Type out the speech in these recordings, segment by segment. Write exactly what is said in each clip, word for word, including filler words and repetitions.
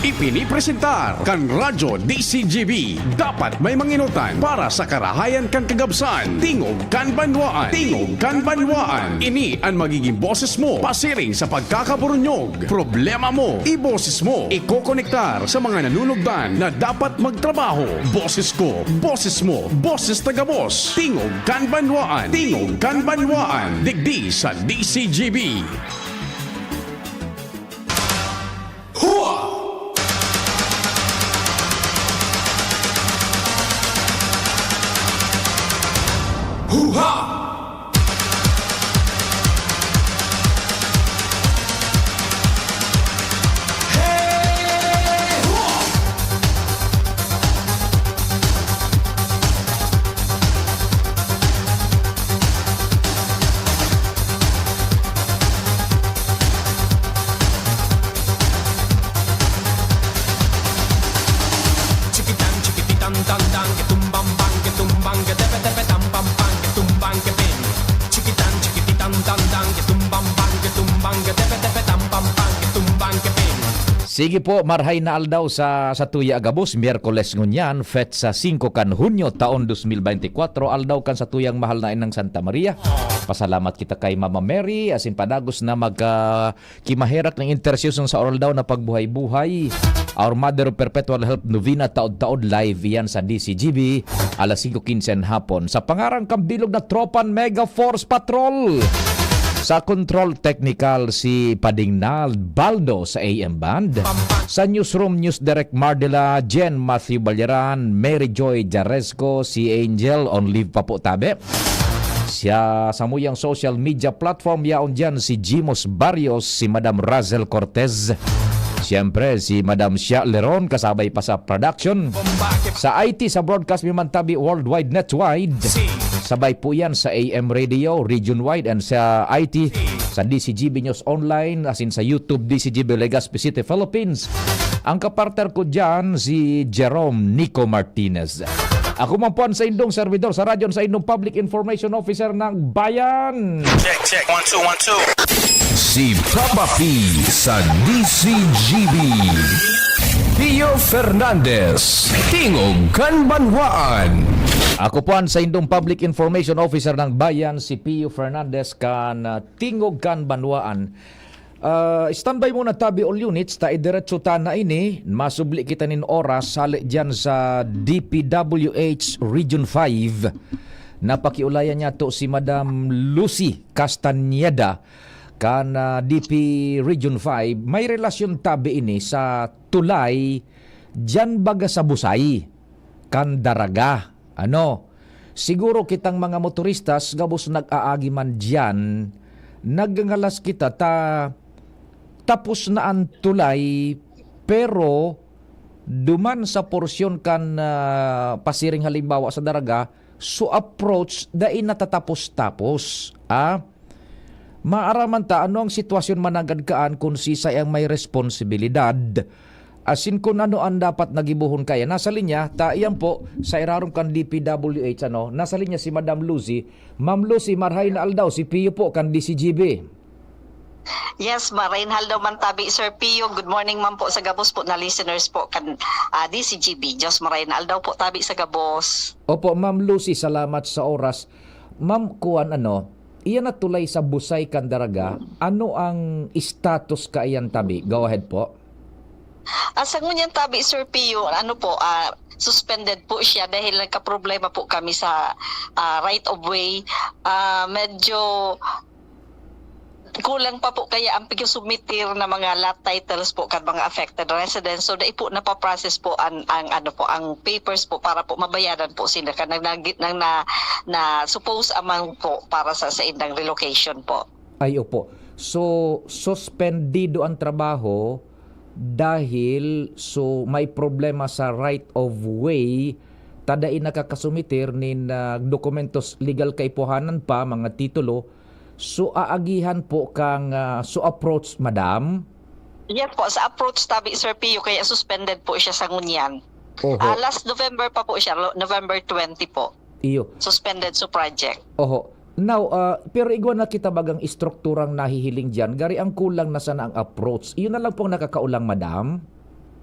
Ipinipresentar kan Radyo D C G B. Dapat may manginutan para sa karahayan kan kagabsan. Tingog kan banwaan. Tingog kan banwaan. Ini an magiging boses mo pasiring sa pagkakaburunyog. Problema mo, iboses mo. Ikokonektar sa mga nanunugdan na dapat magtrabaho. Boses ko, boses mo, boses ta gabos. Tingog kan banwaan. Tingog kan banwaan. Digdi sa D C G B. Hua! Hua! Hey! Hua! Chikitan, chikititan, tan, tan, ke tumbang, bang, ke tumbang, ke tepe, tepe, tam, pam, pam, ke tumbang, ke ping. Chikitan, chikititan, tan, tan, ke tumbang, bang, ke tumbang, ke tepe, tepe, tam, pam, pam, ke tumbang, ke ping. Sige po, marhay na aldaw sa, sa tuya gabos, Miyerkules ngunyan, petsa singko kan Hunyo, taon dos mil beintikwatro, aldaw kan sa tuyang mahal na inang Santa Maria. Pasalamat kita kay Mama Mary, asin padagos na magka, kimaherak nin intersesyon sa oral daw na pagbuhay-buhay. Our Mother of Perpetual Help Novena, taod-taod live iyan sa D C G B, alas singko quince an hapon. Sa pangaran kan bilog na tropan Mega Force Patrol, sa control technical si Pading Nald Baldo sa A M band. Sa newsroom, News Direct Mardela, Jen Matthew Balyaran, Mary Joy Jaresco, si Angel, on leave pa po tabi. Siya, samuyang social media platform, yaon diyan si Jimos Barrios, si Madam Razel Cortez. Siyempre, si Madam Shia Leron, kasabay pa sa production. Sa I T, sa broadcast, mi man tabi worldwide, netwide. Sabay po yan sa A M radio, region-wide, and sa I T, sa D C G B News Online, asin sa YouTube, D C G B Legazpi City, Philippines. Ang kapartner ko diyan, si Jerome Nico Martinez. Ako man po ang saindong servidor sa radyo, ang saindong Public Information Officer ng Bayan. Check, check. One, two, one, two. Si Papa P sa D C G B. Pio Fernandez, Tingog kan Banwaan. Ako po ang saindong Public Information Officer ng Bayan, si Pio Fernandez kan, ah, Tingog kan Banwaan. Ah, standby muna tabi, all units, ta idiretso ta na ini. Masubli kita nin oras, hali diyan sa D P W H Region five. Napakiulayan niya to si Madam Lucy Castañeda kan, ah, D P Region five. May relasyon tabi ini sa tulay diyan baga sa busay kan Daraga. Ano, siguro kitang mga motoristas gabos nag-aagi man diyan, nagngangalas kita ta tapos na an tulay, pero duman sa porsyon kan, ah, pasiring halimbawa sa Daraga, so approach dai natatapos-tapos, ah. Maaraman ta ano ang sitwasyon mananggad kaan kun sisay ang may responsibilidad, asin kun ano an dapat na gibohon kaya. Nasa linya ta, iyan po, sa irarom kan D P W H, ano, nasa linya si Madam Lucy. Ma'am Lucy, marhay na aldaw, si Pio po kan D C G B. Yes, marhay na aldaw man tabi, Sir Pio. Good morning man po sa gabos po na listeners po kan, ah, D C G B. Diyos, marhay na aldaw po tabi sa gabos. Opo, Ma'am Lucy, salamat sa oras. Ma'am, kuwan, ano, iyan na tulay sa busay kan Daraga. Ano ang status kaiyan tabi? Go ahead po. Ah, sa ngunyan tabi, Sir Pio, ano po, ah, suspended po siya dahil nagkaproblema po kami sa, ah, right of way. Ah, medyo kulang pa po kaya ang pagsumitir na mga lot titles po kan mga affected residents. So, dai po napaprocess po ang, ang ano po, ang papers po para po mabayaran po sila. Kan nag-, nag-, nang na, na suppose amount po para sa, sa indang relocation po. Ay, opo. So, suspendido ang trabaho dahil so may problema sa right of way, ta dai nakakasumitir nin, ah, dokumentos legal kaipuhanan pa, mga titulo. So, aagihan po kang, ah, so approach, madam? Yes po, sa approach tabi, Sir Pio, kaya suspended po siya sa ngunyan. Oho. Ah, last November pa po siya, lo-, November twenty po. Iyo. Suspended sa project. Oho. Now, ah, pero igwa na kita bagang estrukturang nahihiling diyan, gari ang kulang na sana ang approach. Iyon na lang po ang nakakaulang, madam?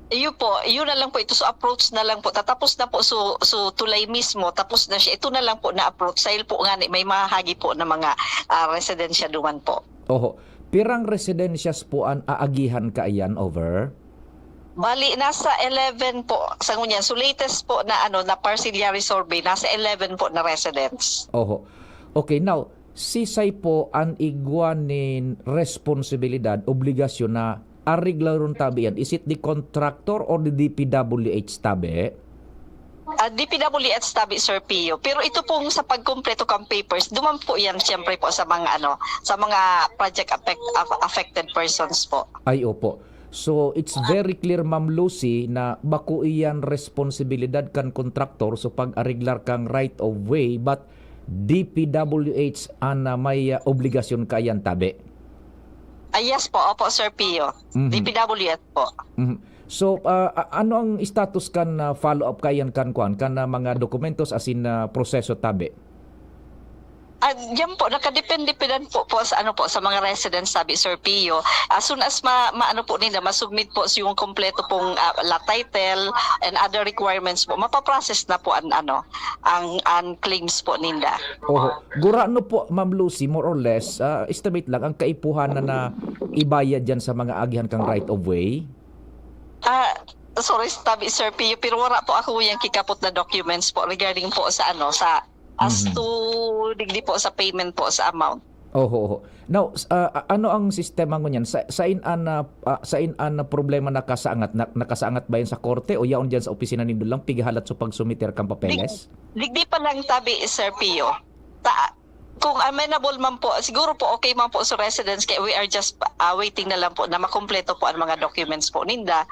Iyo po, iyo na lang po ito. So, approach na lang po. Tatapos na po so, so tulay mismo, tapos na siya. Ito na lang po na approach. Dahil po nga ni, may mahagi po na mga ah, residensya duman po. Oho. Pirang residensyas po an aagihan kaiyan over? Bali, nasa eleven po sa ngunyan. So, latest po na ano na parcellary survey, nasa eleven po na residents. Oho. Okay, now, sisay po an igwa nin responsibilidad, obligasyon na areglaron tabi yan? Is it the contractor or the D P W H tabi? Ah, D P W H tabi, Sir Pio. Pero ito pong sa pagkumpleto kang papers, duman po yan siyempre po sa mga ano, sa mga project affect, aff- affected persons po. Ay, opo. So, it's very clear, Ma'am Lucy, na bako iyan responsibilidad kan kontraktor. So, pag-areglar kang right of way, but D P W H an ah, may ah, obligasyon kaiyan tabi. Ah, yes po, opo, Sir Pio. Mhm. D P W H po. Mhm. So, ah, a- ano ang status kan ah, follow-up kaiyan kan kuan, kan ah, mga dokumentos asin ah, proseso tabi? Ah, yan po, nakadepende po yan po, po sa ano po sa mga residents, sabi Sir Pio. As soon as ma, maano po nila, masubmit po yung kompleto pong ah, lot title and other requirements po, mapaprocess na po ang ano, ang, ang claims po ninda. Oho. Gurano po, Ma'am Lucy, more or less, ah, estimate lang ang kaipuhan na, na ibayad dyan sa mga agihan kang right of way? Ah, sorry, sabi Sir Pio, pero wala po ako yung kikapot na documents po regarding po sa ano, sa as Mhm. to digdi po sa payment po sa amount. Oho, oho. Now, s- ah, a- ano ang sistema ngunyan? Sa, sain an ah, ah, sain an problema nakasaangat? Na, nakasaangat ba yan sa korte o yaon diyan sa opisina nindo lang pigahalat sa pagsumiter kan papeles? Digdi pa lang tabi, Sir Pio. Ta kung amenable man po, siguro po okay man po sa residents, kaya we are just ah, waiting na lang po na makumpleto po ang mga documents po ninda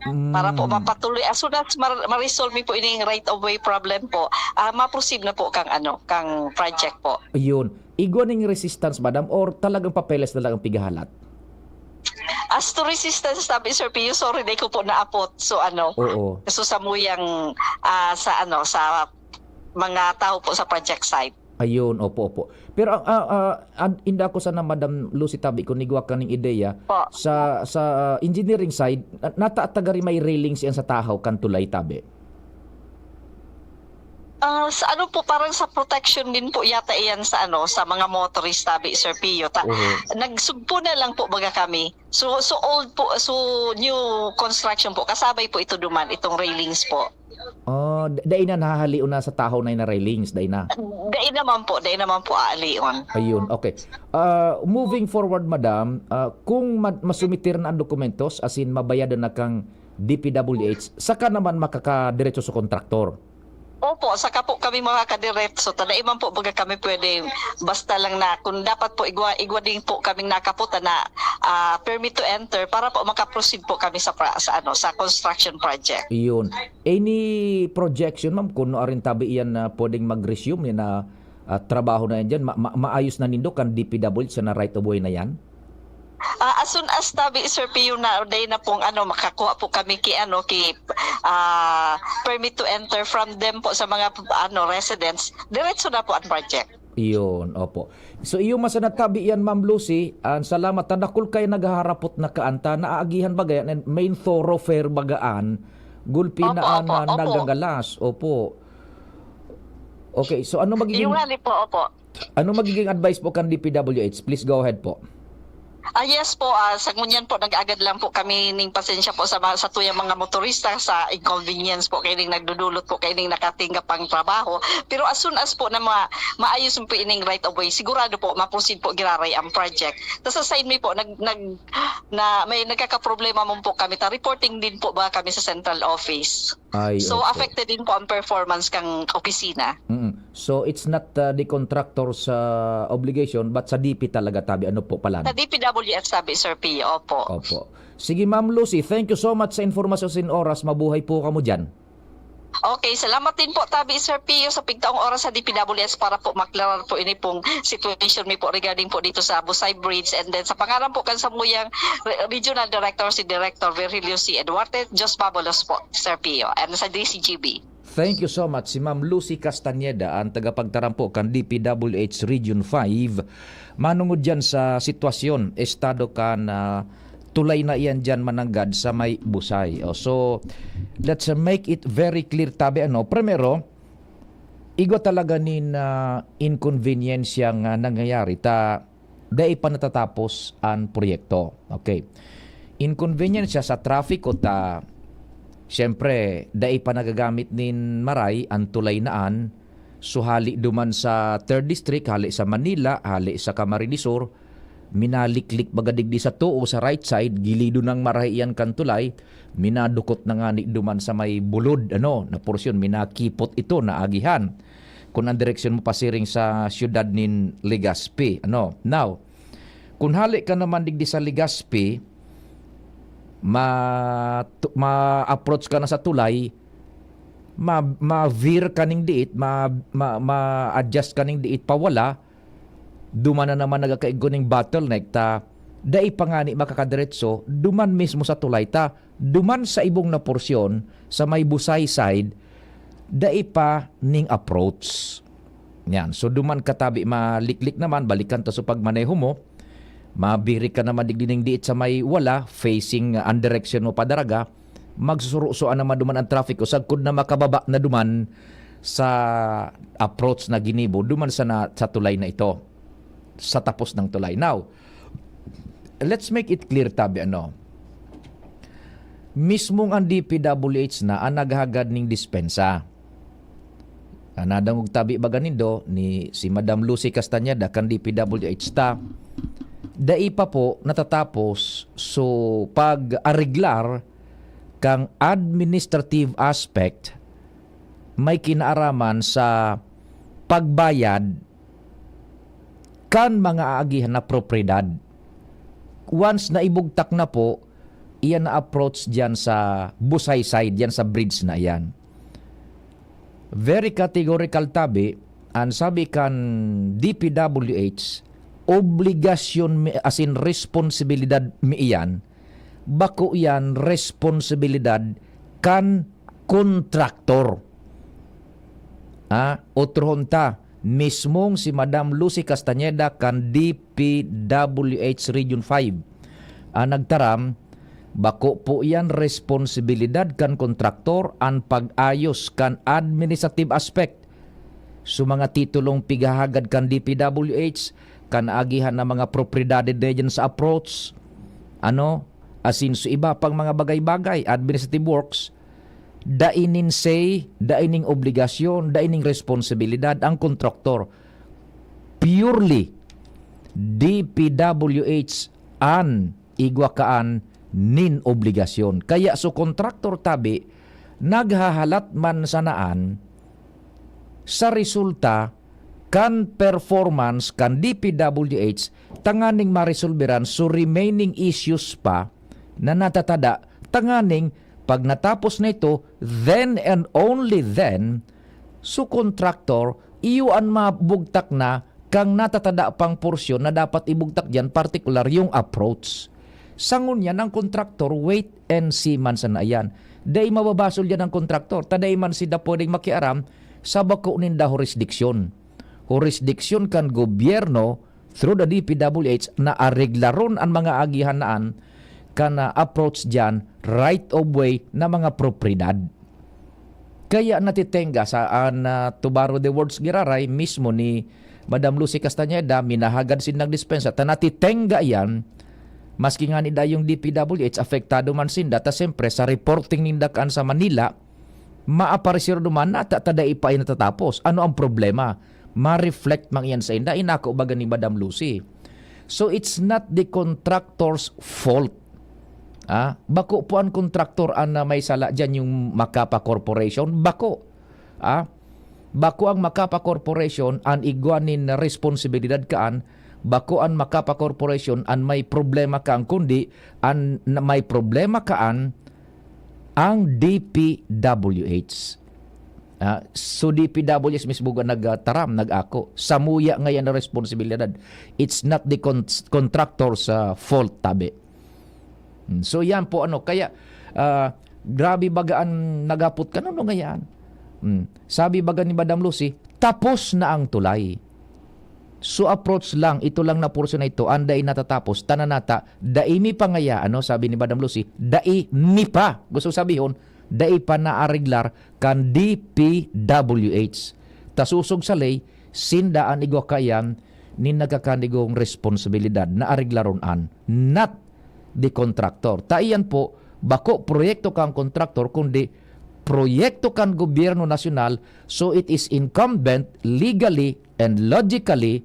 para po Mm. mapatuloy. As soon as mar- ma-resolve mi po ining right of way problem po, ah, ma-proceed na po kang ano, kang project po. Ayun. Igwa ning resistance, madam, or talagang papeles na lang ang pigahalat? As to resistance, sabi Sir Pio, sorry, di ko po naapot. So ano, Oo. so sa muyang ah, sa ano, sa mga tao po sa project site. Ayun, opo, opo. Pero ang ah, ah, an- inda ko sana, Madam Lucy, tabi ko nigwa kaning ideya Po. sa sa engineering side, na- nata tagari may railings yan sa tahaw kan tulay tabi. Ah, sa ano po, parang sa protection din po yata iyan sa ano, sa mga motorist, sabi Sir Pio. Ta, Oo. nagsugpo na lang po baga kami. So so old po, so new construction po. Kasabay po ito duman, itong railings po. Ah, d- dai na nahahalion na sa tahaw na na railings, dai na. Dai naman po, dai naman po aalion. Ayun, okay. Ah, moving forward, madam, ah, kung ma- masumiter na ang dokumentos, as in mabayadan na kang D P W H, saka naman makakadiretso sa kontraktor. Opo, saka po kami makakadiretso. Tadai man po baga kami pwede, basta lang na kung dapat po igwa, igwa din po kaming nakaputan na ah, permit to enter para po makaproceed po kami sa pra- sa ano, sa construction project. Iyon. Any projection, ma'am, kung ano rin tabi iyan na pwedeng mag-resume yan na ah, trabaho na yan dyan? Ma- ma- maayos na nindo kan D P W H sa na right of way na yan? Ah, as soon as tabi, Sir Pio, na day na pong ano, makakuha po kami ki ano, ki ah, permit to enter from them po sa mga ano, residents, diretso na po ang project. Iyon, opo. So, iyo man sana tabi iyan, Ma'am Lucy, an salamat ta dakul kay naghaharapot na kaan ta, naagihan baga yan, and main thoroughfare bagaan, gulpi Opo, na an opo, ah, opo. nagagalas. Opo. Okay, so ano magiging Yung hali po, opo. ano magiging advice po kan D P W H? Please go ahead po. Ah, yes po, ah, sa ngunyan po, nag-agad lang po kami ning pasensya po sa, mga- sa tuyang mga motorista sa inconvenience po, kaining nagdudulot po, kaining nakatinggap ang trabaho. Pero as soon as po na ma- maayos po ining right of way, sigurado po, ma-proceed po giraray ang project. Tapos sa side mi po, nag, nag, na, may nagkakaproblema mo po kami, ta reporting din po ba kami sa central office. Ay, So, opo. Affected din po ang performance kang opisina. Mm. So, it's not uh, the contractor's uh, obligation, but sa D P talaga tabi. Ano po pala? Sa D P W H sabi, Sir P, opo. Opo. Sige, Ma'am Lucy, thank you so much sa informasyon sin oras. Mabuhay po kamo dyan. Okay, salamat din po, tabi, Sir Pio, sa pigtaong oras sa D P W H para po maklarar po ini pong situation mi po regarding po dito sa Busay Bridge, and then sa pangalan po kan samuyang re- Regional Director, si Director Virgilio C. Eduarte, Diyos Babalos po, Sir Pio, and sa D C G B. Thank you so much. Si Ma'am Lucy Castañeda, ang tagapagtarampo kan D P W H Region five, manungod dyan sa sitwasyon, estado kan ah, tulay na iyan diyan mananggad sa may Busay. O, so, let's, uh, make it very clear, tabi, ano. Primero, igwa talaga nin, ah, inconvenience yang, ah, nangyayari ta dai pa natatapos an proyekto. Okay. Inconvenience siya sa traffic o ta, siyempre, dai pa nagagamit nin maray an tulay na an. So, hali duman sa Third District, hali sa Manila, hali sa Camarines Sur, minaliklik baga digdi sa tuo, sa right side, gilido nang marahay iyan kan tulay, minadukot na ngani duman sa may bulod, ano, na porsyon, minakipot ito, naagihan. Kun ang direksyon mo pasiring sa siyudad nin Legazpi, ano. Now, kun hali ka naman digdi sa Legazpi, ma-, tu-, ma-approach ka na sa tulay, ma-, ma-veer ka ning diit, ma-, ma-, ma-adjust ka ning diit pawala, duman na naman nagkakaigwa ning bottleneck ta dai pa ngani makakadiretso, duman mismo sa tulay ta, duman sa ibong na porsyon, sa may Busay side, dai pa ning approach. Yan. So, duman ka tabi maliklik naman, balikan ta sa pagmaneho mo, mabirik ka naman digdi ning diit sa may wala, facing, uh, ang direksyon mo padaraga, magsusurusoan naman duman ang traffic o sagkod na makababa na duman sa approach na ginibo, duman sa, na, sa tulay na ito, sa tapos ng tulay. Now, let's make it clear, tabi, ano, mismong ang D P W H na ang naghagad ning dispensa. Ah, nadangog tabi baga nindo ni si Madam Lucy Castañeda kan D P W H ta, dai pa po natatapos. So, pag-areglar kang administrative aspect, may kinaaraman sa pagbayad kan mga aagihan na propiedad. Once na ibugtak na po, iyan na approach diyan sa Busay side, diyan sa bridge na iyan. Very categorical tabi, ang sabi kan D P W H, obligasyon mi, as in responsibilidad mi iyan, bako iyan responsibilidad kan kontraktor. Ah, otrohon ta, mismong si Madam Lucy Castañeda kan D P W H Region five ang nagtaram, bako po iyan responsibilidad kan kontraktor an pag-ayos kan administrative aspect. So, mga titulong pighahagad kan D P W H, kan agihan na mga propiedade na dyan sa approach, ano, asin so iba pang mga bagay-bagay, administrative works, dai nin say, dai ning obligasyon, dai ning responsibilidad ang kontraktor. Purely D P W H an igwa kaan nin obligasyon. Kaya so kontraktor tabi, naghahalat man sanaan sa resulta kan performance kan D P W H tanganing maresolberan so remaining issues pa na natatada, tanganing pag natapos na ito, then and only then, so kontraktor, iyo an mabugtak na kang natatada pang porsyon na dapat ibugtak diyan, partikular yung approach. Sa ngunyan, ang kontraktor, wait and see man sana iyan. Dai mababasol diyan ang kontraktor, ta dai man sinda pwedeng makiaram sa bako ninda horisdiksyon. Horisdiksyon kan gobyerno through the D P W H na areglaron an mga agihan naan kan, ah, approach diyan, right of way na mga propiedad. Kaya natitenga sa an, ah, Tubaro de Words giraray mismo ni Madam Lucy Castañeda, minahagad sindang dispensa, ta natitenga iyan, maski ngani dayong D P W H, apektado man sinda, ta siyempre sa reporting ninda kaan sa Manila, maaparecer duman na ta, ta dai pa iyan natatapos. Ano ang problema? Ma-reflect man iyan sainda, inako baga ni Madam Lucy. So, it's not the contractor's fault. Ah, bako po an kontraktor an, ah, may sala diyan, yung Macapa Corporation. Bako. Ah, bako ang Macapa Corporation an igwa nin responsibilidad kaan, bako an Macapa Corporation an may problema kaan, kundi an na may problema kaan ang D P W H. Ah, so D P W H mismo ga nagtaram, nag-ako. Samuya ngayan na responsibilidad. It's not the con-, contractor's, ah, fault, tabi. Hmm, so yan po, ano, kaya, ah, grabe baga an naghapot kan, ano ngayan? Hmm, sabi baga ni Madam Lucy, tapos na ang tulay. So, approach lang, ito lang na porsyon na ito, an dai natatapos, tanan nata, dai mi pa ngaya, ano, sabi ni Madam Lucy, dai mi pa. Gusto sabihon, dai pa naareglar kan D P W H. Ta sosog sa ley, sinda an igwa kaiyan nin nagkakanigong responsibilidad na areglaron an, not the contractor. Ta iyan po, bako proyekto kan kontraktor, kundi proyekto kan gobyerno nasyonal, so it is incumbent legally and logically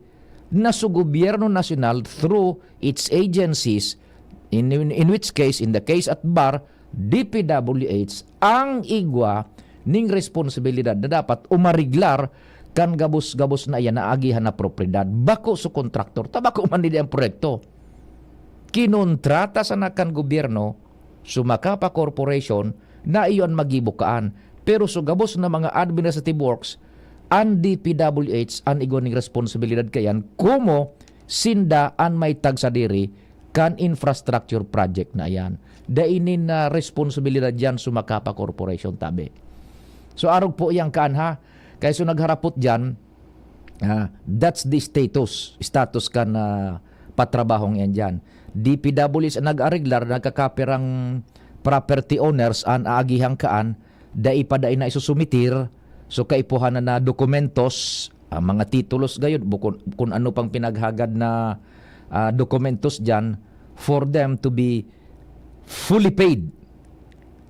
na sa gobyerno nasyonal through its agencies, in, in, in which case, in the case at bar, D P W H, ang igwa ning responsibilidad na dapat umariglar kan gabos-gabos na iyan na agihan na propiedad. Bako sa kontraktor, ta bako man nila ang proyekto. Kinontrata sana kan gobyerno, so Macapa Corporation, na iyon magibo kaan. Pero so gabos na mga administrative works, an D P W H an igwa ning responsibilidad kayan, komo sinda an may tagsadiri kan infrastructure project na iyan. Dai nin, ah, responsibilidad diyan so Macapa Corporation, tabi. So, arog po iyan kaan, ha? Kaya so nagharapot diyan, ah, that's the status, status kan, ah, patrabahong iyan diyan. D P W H an nag-areglar, nagkakapirang property owners an aagihan kaan, dai pa dai na isusumitir, so kaipuhan na na dokumentos, ah, mga titulos gayod, bukon, kun ano pang pinaghagad na, ah, dokumentos diyan for them to be fully paid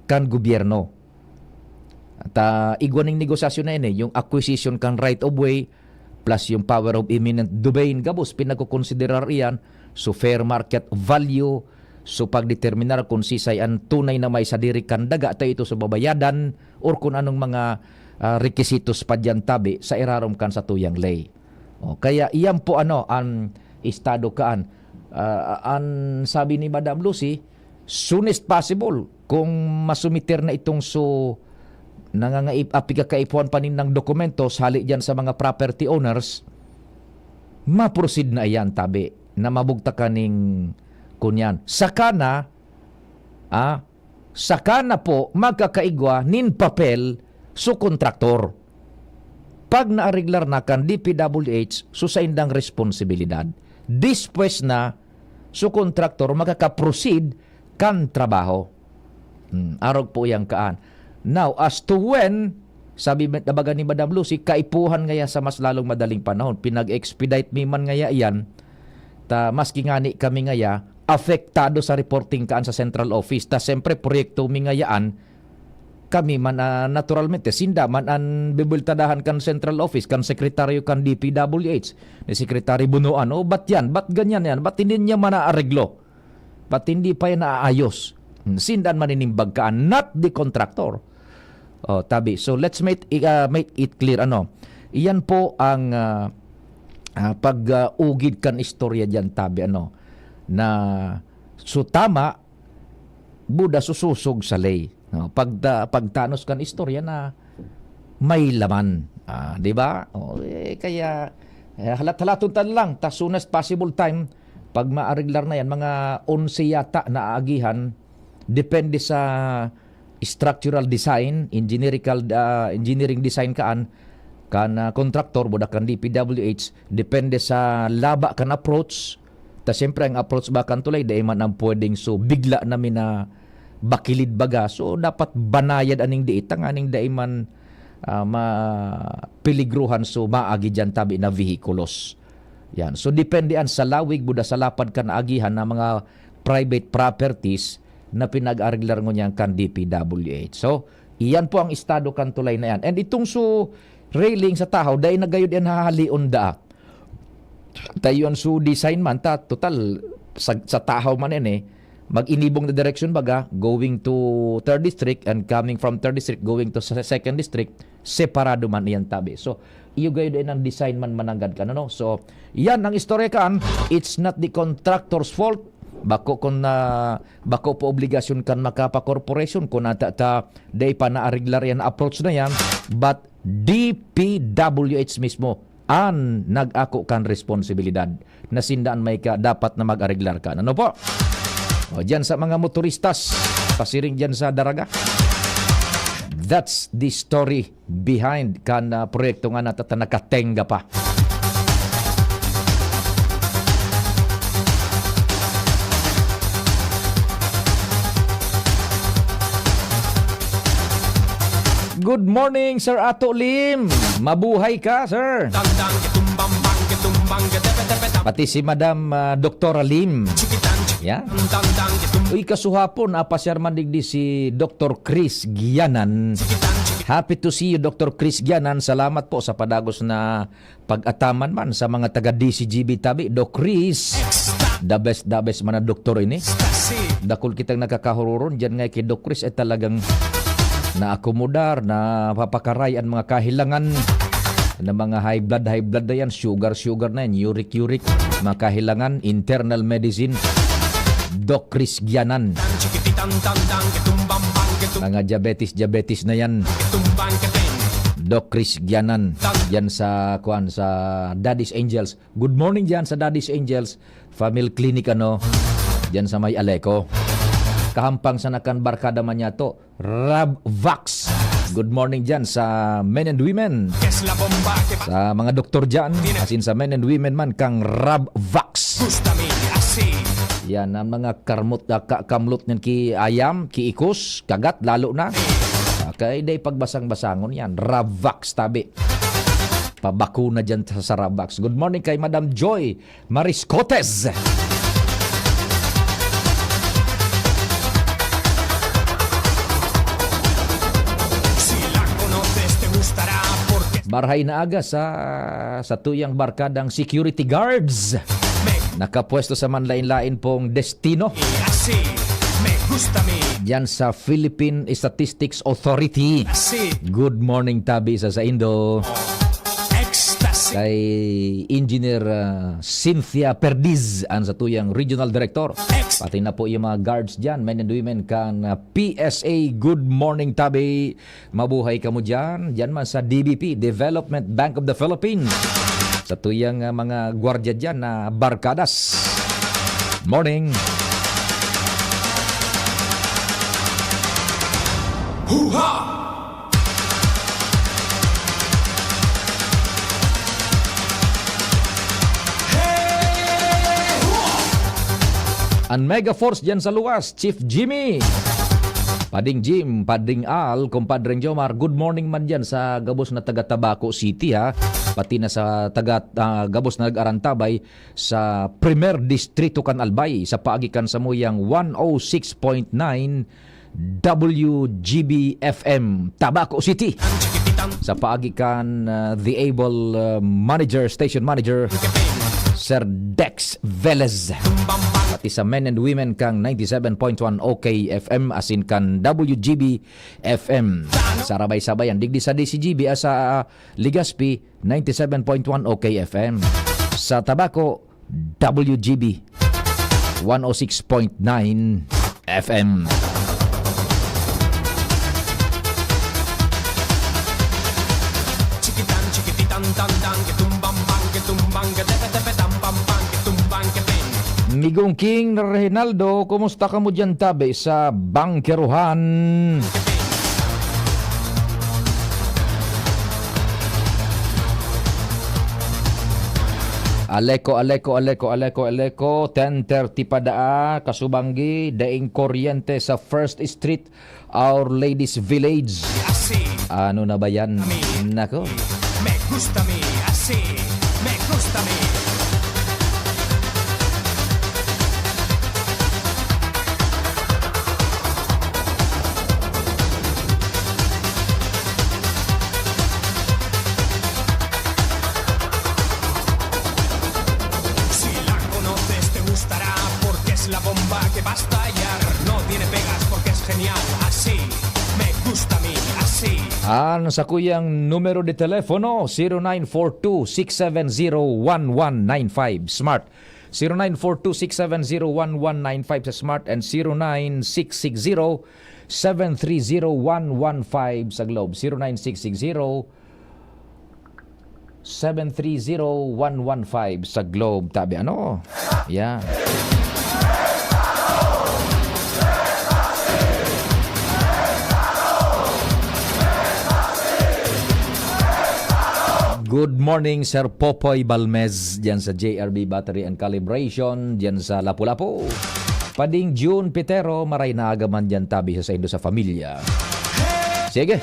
kan gobyerno. At, ah, igwa ning negosasyon na ini, yung acquisition kan right of way, plus yung power of eminent domain, gabos, pinagkukonsiderar iyan, so fair market value, so pagdeterminar kung sisay an tunay na may sadiri kan daga, ta ito so babayadan, or kung anong mga, ah, requisitos pa diyan tabi sa irarom kan satuyang ley. O, kaya iyan po ano, an estado kaan. Ah, an sabi ni Madam Lucy, soonest possible, kung masumiter na itong so, nangangaipo, apikakaipuhan pa nin dokumento hali diyan sa mga property owners, ma-proceed na iyan, tabi, na mabugtakan ning kunyan. Saka na, ah, saka na po magkakaigwa nin papel so kontraktor. Pag naareglar na kan D P W H, so saindang responsibilidad. Dispues na, so kontraktor makaka-proceed kan trabaho. Hmm, arog po yang kaan. Now, as to when, sabi, nabaga ni Madam Lucy, kaipuhan ngaya sa mas lalong madaling panahon. Pinag-expedite mi man ngaya iyan. Ta, maski ngani kami ngaya, apektado sa reporting kaan sa central office. Ta, siyempre, proyekto mi ngayaan, kami man, ah, naturalmente, sinda man an bibultadahan kan central office, kan sekretaryo kan D P W H, ni Secretary Bunuan, "O, ba't yan? Ba't ganyan yan? Ba't hindi niya man naareglo? Ba't hindi pa yan naaayos?" Hmm, sinda an maninimbag kaan, not the contractor. O, tabi. So, let's make, i-, ah, make it clear, ano. Iyan po ang, ah, ah, pag, ah, ugid kan istorya diyan, tabi, ano, na so tama, buda susosog sa ley. No? Pagta-, pagtanos kan istorya na may laman. Ah, di ba? O, eh, kaya, eh, halat-halaton ta lang, ta soonest possible time, pag maareglar na yan, mga onse yata na aagihan, depende sa structural design, engineerical, ah, engineering design kaan, kan, ah, kontraktor, buda kan D P W H, depende sa laba kan approach. Ta siyempre, ang approach ba kan tulay, dai man ang pwedeng so bigla na mina bakilid baga. So, dapat banayad aning diit, tanganing dai man, ah, mapeligruhan so maagi diyan tabi na vehikulos. Yan. So, depende an sa lawig, buda sa lapad kan agihan na mga private properties na pinag-areglar ngunyan kan D P W H. So, iyan po ang estado kan tulay na yan. And itong so railing sa tahaw, dai na gayod yan hahalion daa. Tayo ang so design man, ta, total, sa, sa tahaw man yan eh. Mag-inibong na direction baga, going to third district and coming from third district, going to sa second district, separado man iyan tabi. So, iyo gayod yan ang design man mananggad ka, no? So, yan ang istorya kaan. It's not the contractor's fault. Bako kun na, bako po obligasyon kan Macapa Corporation kun ata ta dai pa naareglar yan approach na yan, but D P W H mismo an nag-ako kan responsibilidad na sinda an may ka, dapat na mag-areglar kan. Ano po? O, dyan sa mga motoristas, pasiring dyan sa Daraga. That's the story behind kan, ah, proyekto nga natata-, nakatenga pa. Good morning, Sir Ato Lim. Mabuhay ka, sir. Pati si Madam, ah, Doktora Lim. Yan. Uy, kasuhapon, apasyar man digdi si Doktor Chris Gianan. Happy to see you, Doktor Chris Gianan. Salamat po sa padagos na pag-ataman man sa mga taga D C G B tabi, Doc Chris. The best, the best man na doktor ini. Dakul kitang nakakahururon diyan nga kay Doc Chris ay talagang naakomodar, napapakaray ang mga kahilangan ng mga high blood, high blood na yan, sugar, sugar na yan, uric, uric, mga kahilangan, internal medicine. Doc Chris Gianan. Mga diabetes, diabetes na yan. Doc Chris Gianan. Yan sa, kuan, sa Daddy's Angels. Good morning dyan sa Daddy's Angels Family Clinic, ano, dyan sa may Aleco. Kahampang sa nakan barkada man niya to, Rav Vax. Good morning dyan sa men and women. Sa mga doktor dyan, asin sa men and women man, kang Rav Vax. Yan, ang mga karmot, ah, ka-, kamlot niyan ki ayam, ki ikos, kagat, lalo na. Okay, day pagbasang-basangon yan. Rav Vax, tabi. Pabakuna dyan sa, sa Rav Vax. Good morning kay Madam Joy Mariscotes. Marhay na aga sa, sa tuyang barkadang security guards. Nakapwesto sa manlain-lain pong destino. Diyan sa Philippine Statistics Authority. Good morning, tabi sa saindo. Kay Engineer, ah, Cynthia Perdiz, ang sa tuyang regional director. Pati na po yung mga guards dyan, men and women kan, ah, P S A. Good morning, tabi. Mabuhay kamo dyan. Dyan man sa D B P, Development Bank of the Philippines. Sa tuyang, ah, mga gwardiya dyan na barkadas. Morning. Huha! An Mega Force dyan sa luwas, Chief Jimmy. Pading Jim, Pading Al, Kumpadreng Jomar, good morning man dyan sa gabos na taga Tabaco City, ha. Pati na sa taga, ah, gabos na nag-arantabay sa Primer Distrito kan Albay, sa paagi kan samuyang one oh six point nine W G B F M, Tabaco City. Sa paagi kan, ah, the able, ah, manager, station manager, Sir Dex Velez. Pati sa men and women kang ninety-seven point one O K F M, asin kan W G B F M. Sarabay-sabayan, digdi sa D C G B, ah, sa, ah, Legazpi, ninety-seven point one O K F M. Sa Tabaco, W G B, one oh six point nine F M. Chikitan, chikititan, tan, tan, kitumbang, bang, kitumbang, gatepe, tepe, tam, pam, pang, kitumbang, kepeng. Migong King Reginaldo, kumusta kamo diyan, tabi, sa bangkerohan? Aleko, aleko, aleko, aleko, aleko, ten thirty pa daa, kasubanggi, daing kuryente sa First Street, Our Lady's Village. Ano na ba yan? Nako. Me gusta mi, así. Me gusta mi. Si la conoces, te gustará, porque es la bomba que va a estallar. No tiene pegas, porque es genial, así. Me gusta a mí, así. Ang sakuyang numero de telepono, zero nine four two six seven zero one one nine five, Smart. Zero nine four two six seven zero one one nine five sa Smart and zero nine six six zero seven three zero one one five sa Globe. Zero nine six six zero seven three zero one one five sa Globe. Tabi, ano? Yeah. Good morning, Sir Popoy Balmez, diyan sa J R B Battery and Calibration, diyan sa Lapu-Lapu. Pading June Pitero, maray na aga man diyan, tabi sa saindo sa pamilya. Sige.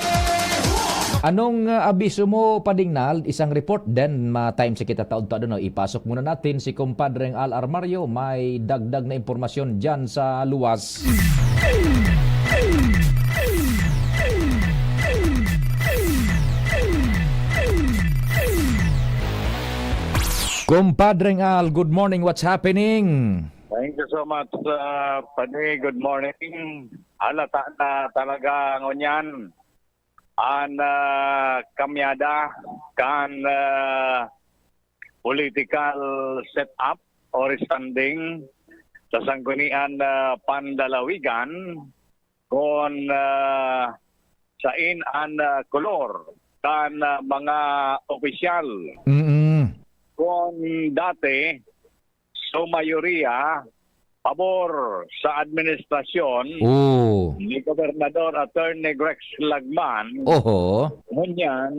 Anong, ah, abiso mo, Pading Nald? Isang report, then ma-time sa kita taod-taod, ano? Ipasok muna natin si Compadreng Al Armario. May dagdag na impormasyon diyan sa luwas. Compadreng Al, good morning. What's happening? Thank you so much, uh, Padi. Good morning. Halata na talaga ngunyan an, ah, kamyada kan, ah, political setup or standing sa Sanggunian, ah, Panlalawigan, kun, ah, sain an, ah, kolor kan, ah, mga opisyal. Mm. Kun dati, so mayoriya pabor sa administrasyon Oo. ni Gobernador Attorney Rex Lagman, Oho. ngunyan,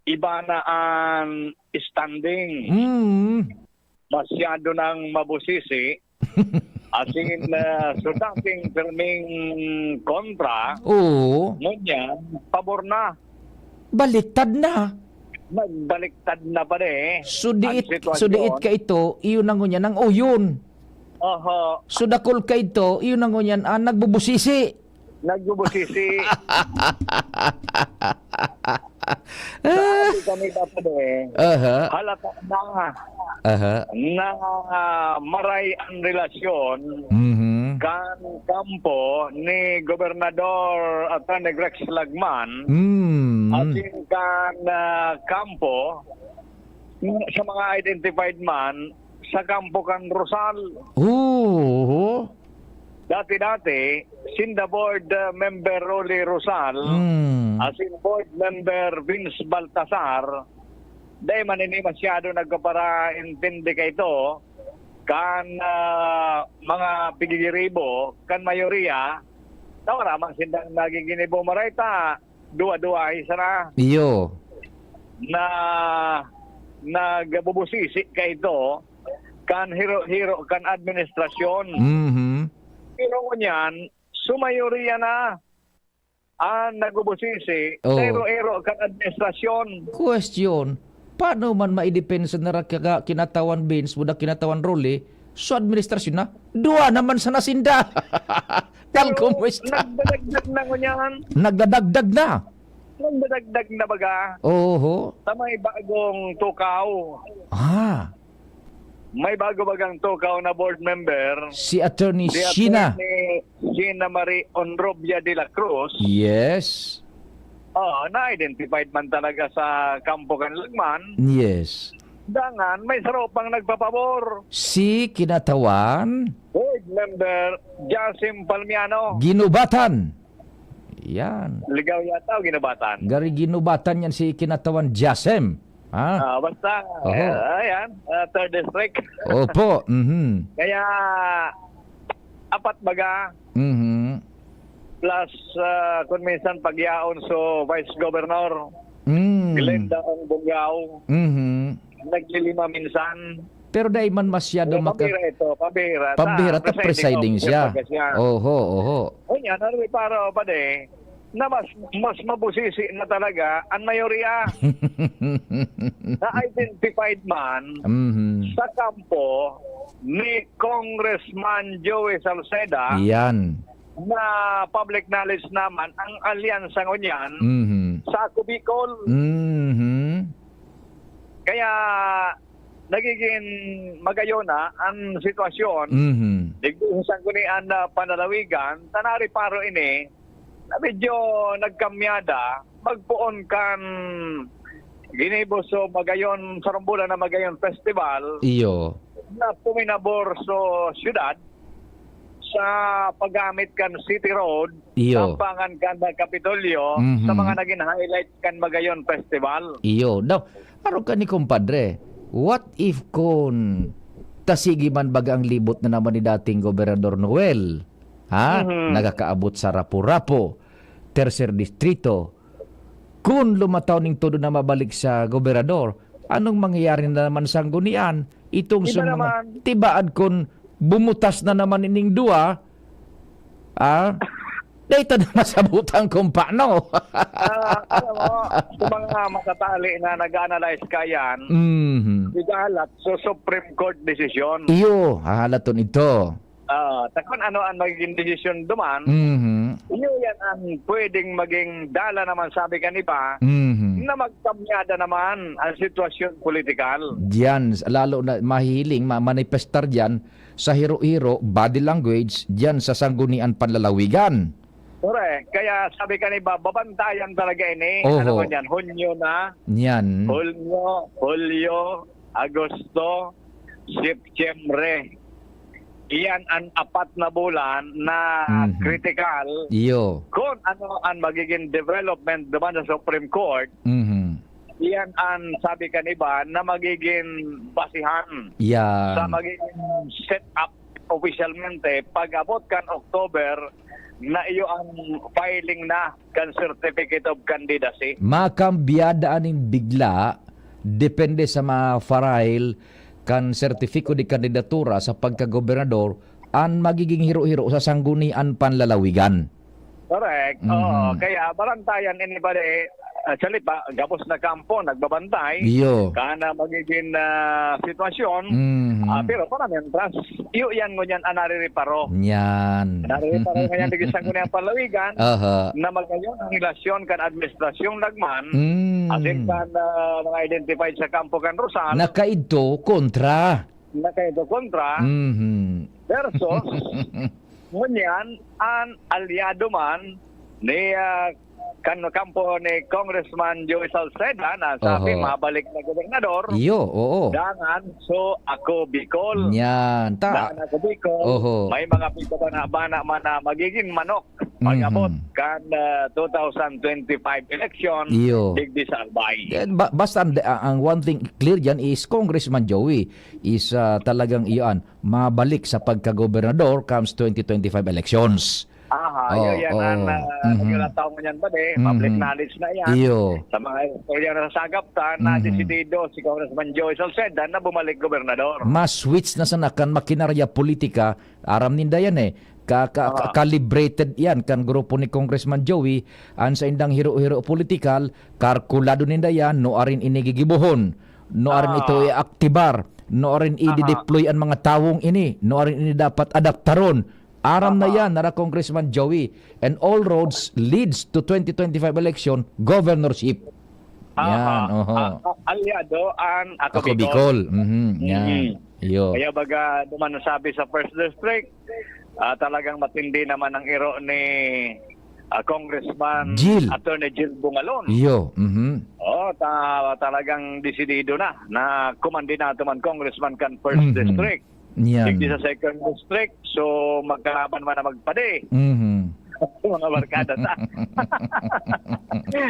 iba na an standing. Mm. Masyado nang mabusisi, asin, ah, so dating pirming kontra, Oo. ngunyan, pabor na. Baliktad na. Nagbaliktad na pala eh, So, ang diit, so, diit sitwasyon. Kaito, iyo na ngunyan ang uyon. Oho. So, dakul kaito, iyo na ngunyan ang nagbubusisi. Nagbubusisi. Sabi kami dapat eh, Aha. halata na Aha. na, ah, maray ang relasyon Mhm. kan kampo ni Gobernador Attorney Rex Lagman Mm. asin kan, ah, kampo sa mga identified man sa kampo kan Rosal. Oo. Dati-dati, sinda board, ah, member Rolly Rosal, Mm. asin board member Vince Baltasar, dai man ini masyado nagkaparaintindi kaito kan, ah, mga pigigiribo kan mayoriya, na wala man sindang nagiginibo. Maray ta, duwa-duwa, isa na Iyo. na nagbubusisi kaito kan hiro-hiro kan administrasyon. Mhm. Pero ngunyan, sumayoriya na ang nagbubusisi, Oo. hiro-hiro kan administrasyon. Question, paano man maidepensa na ra kaga kinatawan Vince, buda kinatawan Rolly, so administrasyon na? Duwa naman sana sinda. Tal Pero kumusta? nagdadagdag na ngunyan. Nagdadagdag na. Nagdadagdag na baga. Oho. Sa may bagong tukaw. Ah. May bago bagang tukaw na board member. Si Attorney Si Sheena. Attorney Sheena Marie Onrobia de la Cruz. Yes. Oo, na-identified man talaga sa kampo kan Lagman. Yes. Dangan, may saro pang nagpapabor. Si kinatawan? Board member Jasim Palmiano. Ginubatan. Yan. Ligaw yata o Ginubatan? Gari Ginubatan yan si kinatawan Jasem. Ha? Ah, basta, Oho. eh, ayan, ah, third district. Opo, mhm. Kaya, apat baga, Mhm. plus, ah, kung minsan pagyaon so Vice Governor, Mm. Glenda ang Bugao, Mhm. naglilima minsan. Pero dai man masyado Pero maka- pambira ito, pambira. Pambira Ta, ta, presiding presiding officer siya. baga siya. Oho, oho. Unya, nariparo pa di, na mas, mas mabusisi na talaga ang mayorya. Na-identified man Mhm. sa kampo ni Congressman Joey Salceda Yan. na public knowledge naman ang alyansa ngunyan Mhm. sa Ako Bicol. Mhm. Kaya nagiging magayon na ang sitwasyon. Mhm. Digdi sa Sanggunian na Panlalawigan, ta nariparo ini na medyo nagkamyada, magpoon kan ginibo so Magayon, sarong bulan na Magayon Festival, Iyo. na puminabor so syudad sa paggamit kan City Road, Iyo. Sampangan kan Kapitolyo, Mhm. sa mga naging highlights kan Magayon Festival. Iyo. Daw, ano ka ni, kumpadre? What if kun tasigi man baga ang libot na naman ni dating Gobernador Noel? Ha? Mhm. Nakakaabot sa Rapu-Rapu, Tercer Distrito. Kun lumataw ning todo na mabalik sa gobernador, anong mangyayari na naman sa Sanggunian? Itong Iba sun mga naman. tibaad kun bumutas na naman ining duwa, ah, Dai ta na masabutan kung paano. Ah, alam mo, sa mga matatali na nag-a-analyze ka yan, Mhm. igahalat sa Supreme Court decision. Iyo, hahalaton ito. Ah, ta kun ano ang magiging desisyon duman, Mhm. iyo yan ang pwedeng maging dalan naman, sabi kan iba, Mhm. na magkamyada naman ang sitwasyon politikal. Diyan, lalo na mahihiling, ma-, manifestar diyan sa hiro-hiro, body language, diyan sa Sangguniang Panlalawigan. Correct. Kaya sabi kan iba, babantayan talaga ini. Oho. Ano mo niyan? Hunyo na. Niyan. Hunyo, Hulyo, Agosto, Setyembre. Iyan ang apat na bulan na Mhm. kritikal Iyo. kung ano ang magiging development duman sa Supreme Court. Mhm. Iyan ang sabi kan iba na magiging basihan Yan. sa magiging set up opisyalmente pag-abot kan October na iyo ang filing na kan Certificate of Candidacy. Makambyada aning bigla, depende sa ma-file kan Sertifiko de Kandidatura sa pagkagobernador, an magiging hiro-hiro sa Sangguniang Panlalawigan. Correct. Mhm. Oo. Kaya barantayan ini bali, ah, sa lipa, gabos na kampo, nagbabantay. Iyo. Kana magiging, ah, sitwasyon. Mhm. Ah, pero para mientras, iyo yan ngunyan ang narireparo. Yan. Narireparo ngayon digdi sa Sangguniang Panlalawigan Aha. na magayon ang relasyon kan administrasyong lagman, Mm. asin kan, ah, mga identified sa kampo kan Rosal. Nakaidto kontra. Nakaidto kontra. Mhm. Versus, ngunyan, an alyado man ni, ah, kan kampo ni Congressman Joey Salceda na sabi, Oho. mabalik na gobernador. Iyo, oo. Dangan, so ako Bicol. Yan, ta. Dangan ako Bicol. Oho. May mga pigkabana-bana man na magiging manok pag-abot Mhm. kan, ah, two thousand twenty-five election Iyo. digdi sa Albay. Yan, ba-, basta ang, ang, ang one thing clear dyan is Congressman Joey is, ah, talagang iyan, mabalik sa pagkagobernador comes twenty twenty-five elections. Aha, Oh, yun yan ang, oh. ah, Mhm. naglalataw mo niyan, pare. Public Mhm. knowledge na yan. Iyo. Sa mga istorya na nasasagap ta, na Mhm. desidido si Congressman Joey Salceda na bumalik gobernador. Mas switch na sana kan makinarya politika, aram ninda yan eh. Ka-, ka-, Oo. ka-, calibrated yan kan grupo ni Congressman Joey, an saindang hiro-hiro politikal, kalkulado ninda yan, nuarin ini gigibohon, nuarin Ah. ito i-aktibar, nuarin Aha. i-deploy an mga tawong ini, nuarin ini dapat adaptaron. Aram na Aha. yan, nara Congressman Joey. And all roads leads to twenty twenty-five election, governorship. Aha. Yan, oho. Ah, ah, alyado an Ako Ako Bicol. Bicol. Mhm, yan. Mhm. Iyo. Kaya baga, duman nasabi sa First District, ah, talagang matindi naman ang iro ni, ah, Congressman Jil. Attorney Jil Bungalon. Iyo, mhm. Oh, ta-, talagang desidido na na kumandidato man congressman kan First Mhm. District. Yan. Digdi sa Second District, so magkalaban man na magpadi. Mhm. Mga barkada ta.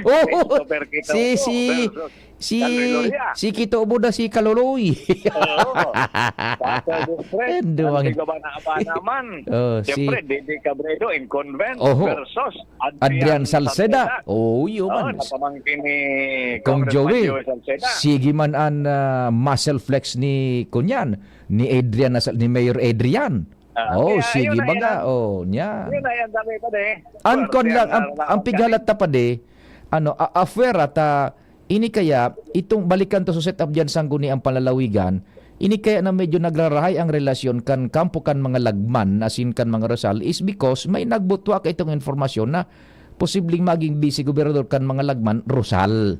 Oh, Christopher Quito si, si, versus si, Henry Loria. Si Kito Buda, si Kaloloy. Oo. Sa Second District, Ando ang ang tigabana-bana man. Oh, si Siyempre, Dede Cabredo, incumbent, Oho. versus Adrian Adrian Salceda. Salceda. Oh, yun Oh, man. na pamangkin ni Kong Congressman Joey. Joey Salceda. Sige man an, ah, muscle flex ni kunyan, ni Adrian na sa, ni Mayor Adrian. Ah, Oh, kaya sige yun na baga. yan. Oh, niya. Yun na yan, dami pa, de. Ang Pero kon yan, lang, ang, ah, ang pighalat ta pa, de, ano, a-, afera ta, ini kaya, itong balikan to sa setup diyan, Sangguniang Panlalawigan, ini kaya na medyo nagrarahay ang relasyon kan kampo kan mga lagman, asin kan mga Rosal, is because may nagbutwa ka itong informasyon na posibleng maging vice gobernador kan mga lagman, Rosal.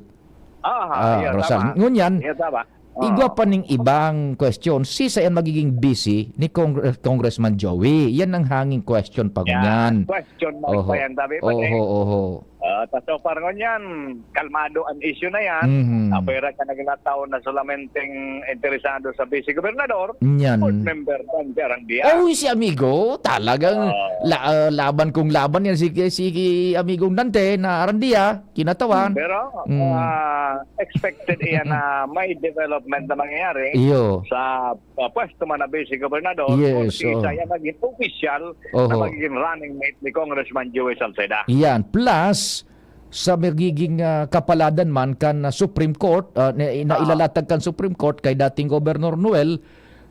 Aha, Ah, iya, Rosal. tama. Ngunyan, Iya, tama. Oo. igwa pa ning ibang question, sisay an magiging vice ni Congre-, Congressman Joey? Yan ang hanging question pa Yan. ngunyan. Question mark Oho. pa yan, sabi pa Oho, eh. oho. Ah, ta so far ngunyan, kalmado ang issue na yan. Mhm. Apwera ka naglataw na solamenteng interesado sa vice gobernador, Yan. board member, Dante Arandia. Oh, si amigo, talagang Ah. la-, ah, laban kong laban yan si, si amigong Dante na Arandia, kinatawan. Pero, Mm. ah, expected iyan na may development na mangyayari Iyo. sa, ah, pwesto man na vice gobernador Yes, kung si oh. Isa yan maging opisyal na Oho. magiging running mate ni Congressman Joey Salceda. Yan. Plus, sa magiging, ah, kapaladan man kan, ah, Supreme Court, ah, na, na Ah. ilalatag kan Supreme Court kay dating Gobernador Noel,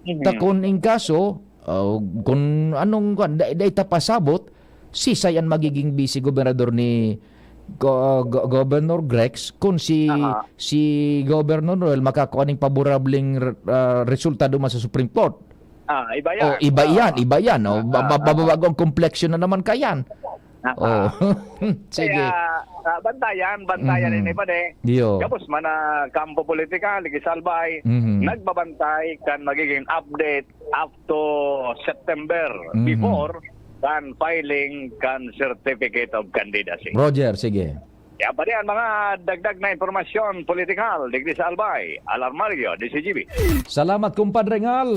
Mhm. ta kun in kaso, ah, kun anong, kun da-, da ita pasabot, Sisay an magiging vice gobernador ni Go-, Go-, Governor Grex kun si, Aha. si Governor Noel makakuha ning paborableng, ah, resulta duman sa Supreme Court. Ah, iba O, yan. iba Ah. iyan, iba iyan. O, Ah, ba-, ah, ba-, ah. babago ang complexion na naman kayan. Ah, O. ah. Sige. Kaya, ah, bantayan, bantayan Mhm. ini pa, eh. Iyo. Gabos man na kampo politikal, Digis Albay, Mhm. nagbabantay kan magiging update up to September Mhm. before kan filing kan Certificate of Candidacy. Roger, sige. Yan pa rin ang mga dagdag na impormasyon politikal, digdi sa Albay, Alarmario, D C G B. Salamat, Kumpadre Ngal.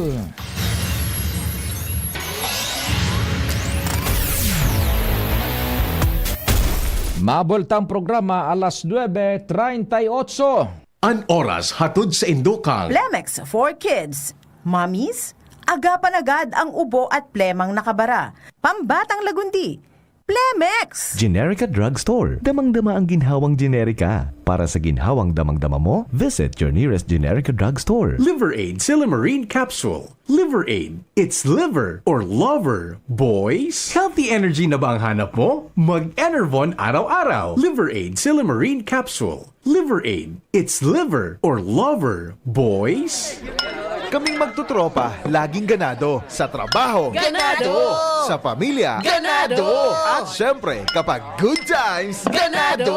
Mabulta ang programa alas nuebe treinta y ocho. An oras hatod sa indokang Plemex for Kids. Mommies, agapan agad ang ubo at plemang nakabara. Pambatang lagundi. Plemex! Generica Drugstore. Damang-dama ang ginhawang Generica. Para sa ginhawang damang-dama mo, visit your nearest Generica Drugstore. Liver Aid Silymarin Capsule. Liver Aid. It's liver or lover, boys. Healthy energy na ba ang hanap mo? Mag-Enervon araw-araw. Liver Aid Silymarin Capsule. Liver Aid. It's liver or lover, boys. Kaming magtotropa, laging ganado. Sa trabaho. Ganado! Sa pamilya. Ganado! At syempre, kapag good times, Ganado!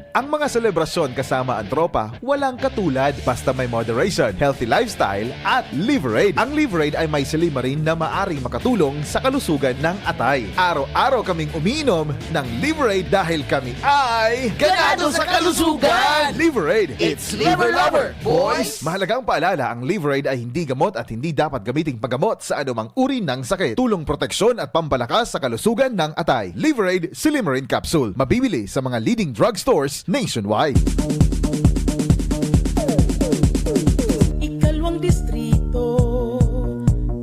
Ang mga selebrasyon kasama ang tropa, walang katulad. Basta may moderation, healthy lifestyle, at Liver Aid. Ang Liver Aid ay may silymarin na maaring makatulong sa kalusugan ng atay. Araw-araw kaming umiinom ng Liver Aid dahil kami ay Ganado sa kalusugan! Liver Aid. It's Liver Lover, boys! Mahalagang paalala, ang Liver Aid ay hindi gamot at hindi dapat gamiting paggamot sa anumang uri ng sakit. Tulong, proteksyon at pampalakas sa kalusugan ng atay. Liver Aid Silymarin Capsule. Mabibili sa mga leading drugstores nationwide. Ikalawang distrito,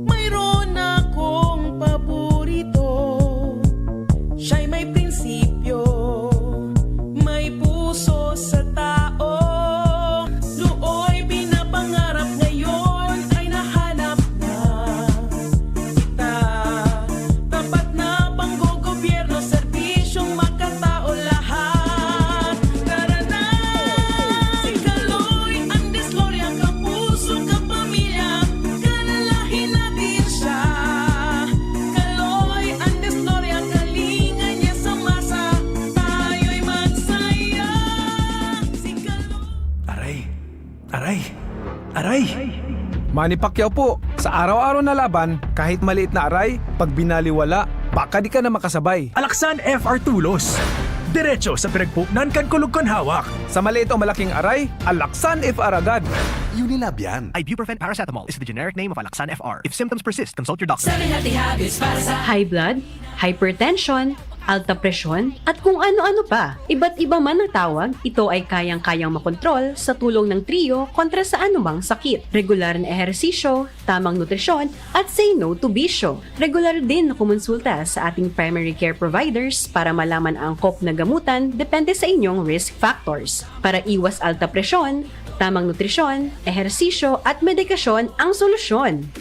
mayroon akong paborito. Siya'y may prinsipyo, may puso sa tao. Nooy pinapangarap, ngayon ay nahanap na. Kita, tapat na panggogobyerno, serbisyong makatao lahat. Tara na! Si Kaloy Andres Gloria, kapuso, kapamilya, kalalahin natin siya. Kaloy Andres Gloria, kalinga niya sa masa, tayo'y magsaya. Si Kaloy Aray! Aray! Aray! Manny Pacquiao po, sa araw-araw na laban, kahit maliit na aray, pag binaliwala, baka di ka na makasabay. Alaksan F R Tulos. Diretso sa pinagpuknan kan kulog kan hawak. Sa maliit o malaking aray, Alaksan F R agad. Unilab yan. Ibuprofen paracetamol is the generic name of Alaxan F R. If symptoms persist, consult your doctor. Seven Healthy Habits para sa High blood, hypertension, alta presyon, at kung ano-ano pa. Iba't iba man ang tawag, ito ay kayang-kayang makontrol sa tulong ng Trio kontra sa anumang sakit. Regular na ehersisyo, tamang nutrisyon, at say no to bisyo. Regular din na kumonsulta sa ating primary care providers para malaman ang angkop na gamutan depende sa inyong risk factors. Para iwas alta presyon, tamang nutrisyon, ehersisyo, at medikasyon ang solusyon.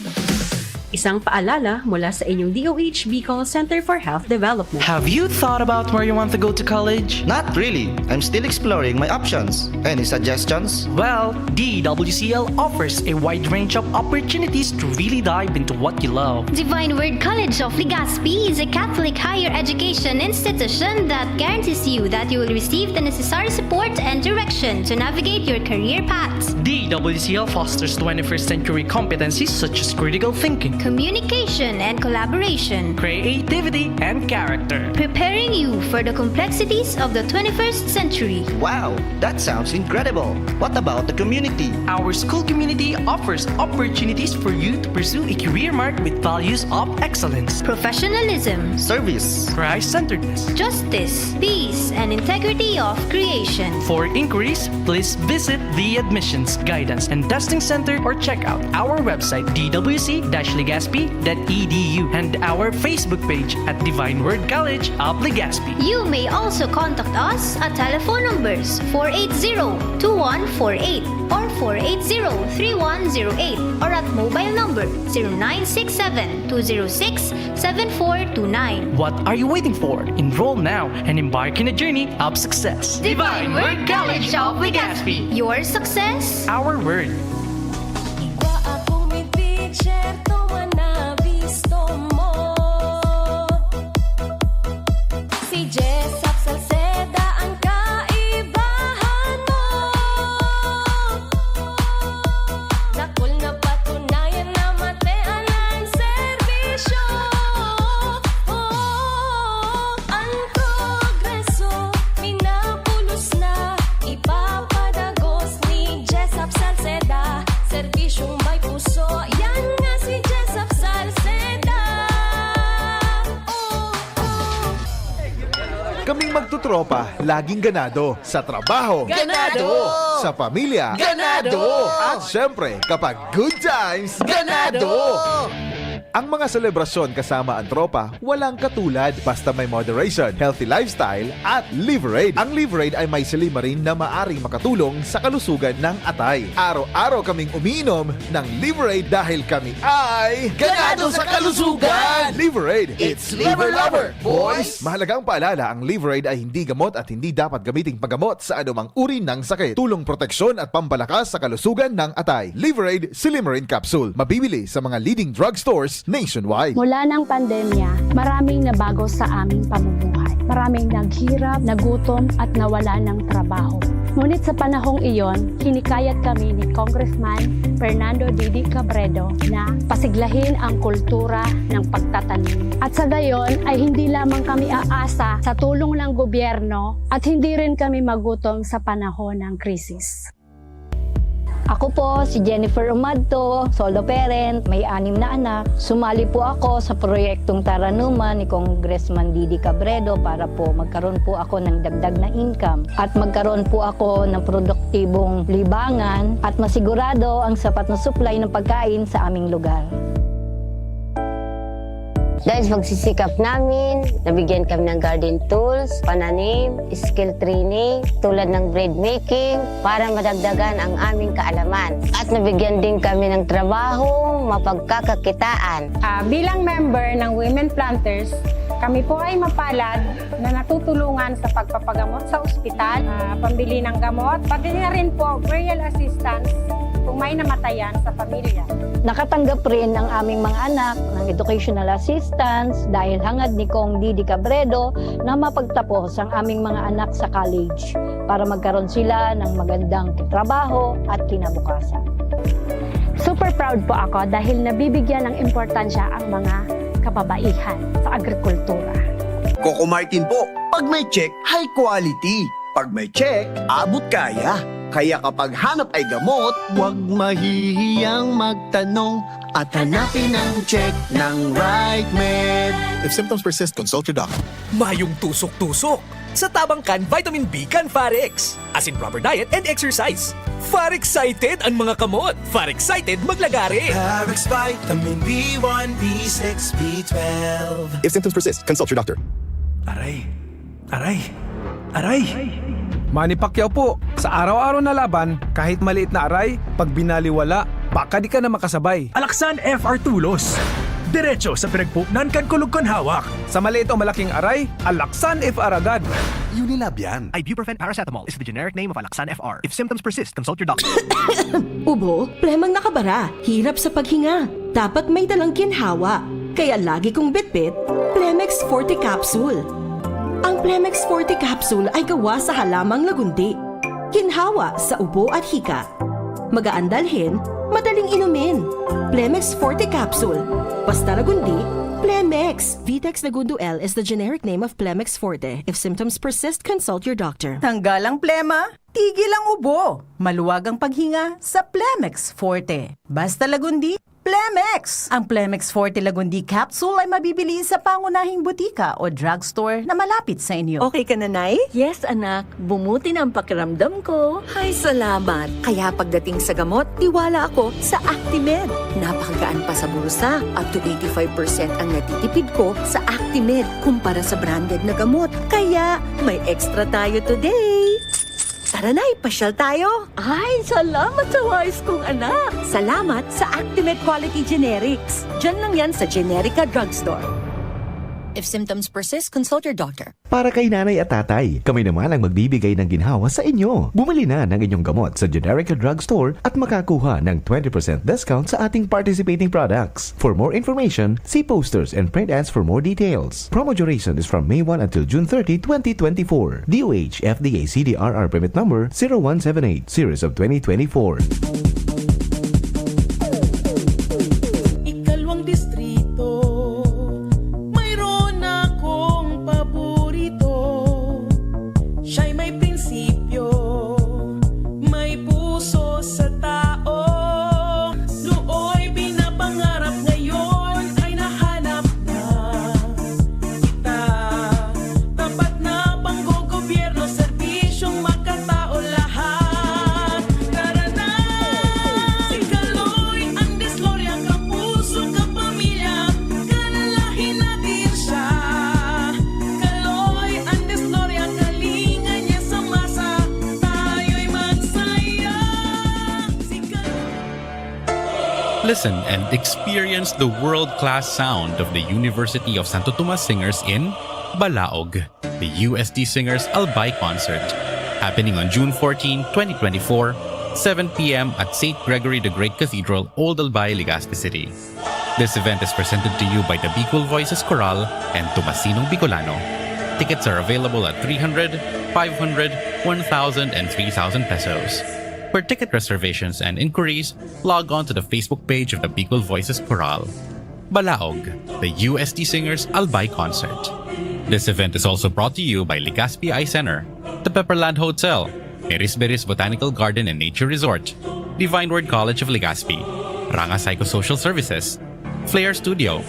Isang paalala mula sa inyong D O H Bicol Center for Health Development. Have you thought about where you want to go to college? Not really. I'm still exploring my options. Any suggestions? Well, D W C L offers a wide range of opportunities to really dive into what you love. Divine Word College of Legazpi is a Catholic higher education institution that guarantees you that you will receive the necessary support and direction to navigate your career path. D W C L fosters twenty-first century competencies such as critical thinking, communication and collaboration, creativity, and character, preparing you for the complexities of the twenty-first century. Wow, that sounds incredible! What about the community? Our school community offers opportunities for you to pursue a career marked with values of excellence, professionalism, service, Christ-centeredness, justice, peace, and integrity of creation. For inquiries, please visit the Admissions, Guidance, and Testing Center or check out our website, D W C dash Legazpi dot E D U and our Facebook page at Divine Word College of Legazpi. You may also contact us at telephone numbers four eight zero, two one four eight or four eight zero, three one zero eight or at mobile number zero nine six seven, two zero six, seven four two nine. What are you waiting for? Enroll now and embark in a journey of success. Divine Word College of Legazpi. Your success, Our word. Igwa akong mid-pitcher, tuman na bisto mo. Si Jessop Salceda ang kaibahan mo. Dakul na patunayan na matean ang serbisyo. Oh, ang progreso, minapulos na, ipapadagos ni Jessop Salceda. Serbisyong may puso, yan nga si Jessop Salceda. Oh, oh. Kaming magtutropa, laging ganado. Sa trabaho, Ganado! Sa pamilya, Ganado! At syempre, kapag good times, Ganado! Ang mga selebrasyon kasama ang tropa, walang katulad. Basta may moderation, healthy lifestyle, at Liverade. Ang Liverade ay may silymarin na maaring makatulong sa kalusugan ng atay. Araw-araw kaming umiinom ng Liverade dahil kami ay Ganado sa kalusugan! Liverade, It's Liver Lover, boys! Mahalagang paalala, ang Liverade ay hindi gamot at hindi dapat gamiting paggamot sa anumang uri ng sakit. Tulong, proteksyon at pampalakas sa kalusugan ng atay. Liverade Silymarin Capsule. Mabibili sa mga leading drugstores nationwide. Mula ng pandemya, maraming nabago sa aming pamumuhay. Maraming naghirap, nagutom at nawala ng trabaho. Ngunit sa panahong iyon, hinikayat kami ni Congressman Fernando Didi Cabredo na pasiglahin ang kultura ng pagtatanim. At sa gayon ay hindi lamang kami aasa sa tulong ng gobyerno at hindi rin kami magutom sa panahon ng krisis. Ako po si Jennifer Umadto, solo parent, may anim na anak. Sumali po ako sa proyektong Taranuman ni Congressman Didi Cabredo para po magkaroon po ako ng dagdag na income at magkaroon po ako ng produktibong libangan at masigurado ang sapat na supply ng pagkain sa aming lugar. Dahil sa pagsisikap namin, nabigyan kami ng garden tools, pananim, skill training, tulad ng bread making, para madagdagan ang aming kaalaman. At nabigyan din kami ng trabaho, mapagkakakitaan. Ah, bilang member ng Women Planters, kami po ay mapalad na natutulungan sa pagpapagamot sa ospital, ah, pambili ng gamot, pati na rin po burial assistance kung may namatayan sa pamilya. Nakatanggap rin ang aming mga anak ng educational assistance dahil hangad ni Cong Didi Cabredo na mapagtapos ang aming mga anak sa college para magkaroon sila ng magandang trabaho at kinabukasan. Super proud po ako dahil nabibigyan ng importansya ang mga kababaihan sa agrikultura. Coco Martin po, pag may check, high quality. Pag may check, abot kaya. Kaya kapag hanap ay gamot, huwag mahihiyang magtanong at hanapin ang check ng right med. If symptoms persist, consult your doctor. Mayong tusok-tusok. Sa tabang kan, vitamin B kan Farex. As in proper diet and exercise. Farexcited an mga kamot. Farexcited maglagare. Parex Vitamin B one, B six, B twelve. If symptoms persist, consult your doctor. Aray. Aray. Aray. Manny Pacquiao po, sa araw-araw na laban, kahit maliit na aray, pag binaliwala, baka di ka na makasabay. Alaxan F R Tulos. Diretso sa pinagpupnan kan kulog kan hawak. Sa maliit o malaking aray, Alaxan F R agad. Unilab yan. Ibuprofen paracetamol is the generic name of Alaxan F R. If symptoms persist, consult your doctor. Ubo, plemang nakabara, hirap sa paghinga. Dapat may dalang ginhawa. Kaya lagi kong bitbit, Plemex Forte Capsule. Ang Plemex Forte Capsule ay gawa sa halamang lagundi. Ginhawa sa ubo at hika. Magaan dalhin, madaling inumin. Plemex Forte Capsule. Basta Lagundi, Plemex. Vitex Lagundo L is the generic name of Plemex Forte. If symptoms persist, consult your doctor. Tanggal ang plema, tigil ang ubo. Maluwag ang paghinga sa Plemex Forte. Basta Lagundi, Plemex! Ang Plemex Forte Lagundi Capsule ay mabibili sa pangunahing butika o drugstore na malapit sa inyo. Okay ka na, Nay? Yes, anak. Bumuti na ang pakiramdam ko. Ay, salamat. Kaya pagdating sa gamot, tiwala ako sa Actimed. Napakagaan pa sa bulsa. Up to eighty-five percent ang natitipid ko sa Actimed kumpara sa branded na gamot. Kaya may extra tayo today. Tara na, ipasyal tayo. Ay, salamat sa wais kong anak. Salamat sa Actimed Quality Generics. Diyan lang yan sa Generica Drugstore. If symptoms persist, consult your doctor. Para kay nanay at tatay, kami naman ang magbibigay ng ginhawa sa inyo. Bumili na ng inyong gamot sa Generica Drugstore at makakuha ng twenty percent discount sa ating participating products. For more information, see posters and print ads for more details. Promo duration is from May one until June thirty, twenty twenty-four. D O H F D A C D R R permit number zero one seven eight, series of twenty twenty-four. Ikalawang distrito, mayroon akong paborito. Siya'y may prinsipyo, may puso sa tao. Nooy pinapangarap, ngayon ay nahanap na kita. Tapat na panggogobyerno, serbisyong makatao lahat. Tara na! Si Kaloy ang disloria, kapuso, kapamilya, kalalahi natin siya. Kaloy ang disloria, kalinga niya sa masa, tayo'y magsaya. Si Kaloy Listen and experience the world-class sound of the University of Santo Tomas Singers in Balaog, the U S T Singers Albay Concert, happening on June fourteen, twenty twenty-four, seven p m at Saint Gregory the Great Cathedral, Old Albay, Legazpi City. This event is presented to you by the Bicol Voices Chorale and Tomasinong Bicolano. Tickets are available at three hundred, five hundred, one thousand, and three thousand pesos. For ticket reservations and inquiries, log on to the Facebook page of the Bicol Voices Chorale. Balaog, the U S T Singers Albay Concert. This event is also brought to you by Legazpi Eye Center, the Pepperland Hotel, Beris-Beris Botanical Garden and Nature Resort, Divine Word College of Legazpi, Ranga Psychosocial Services, Flair Studio,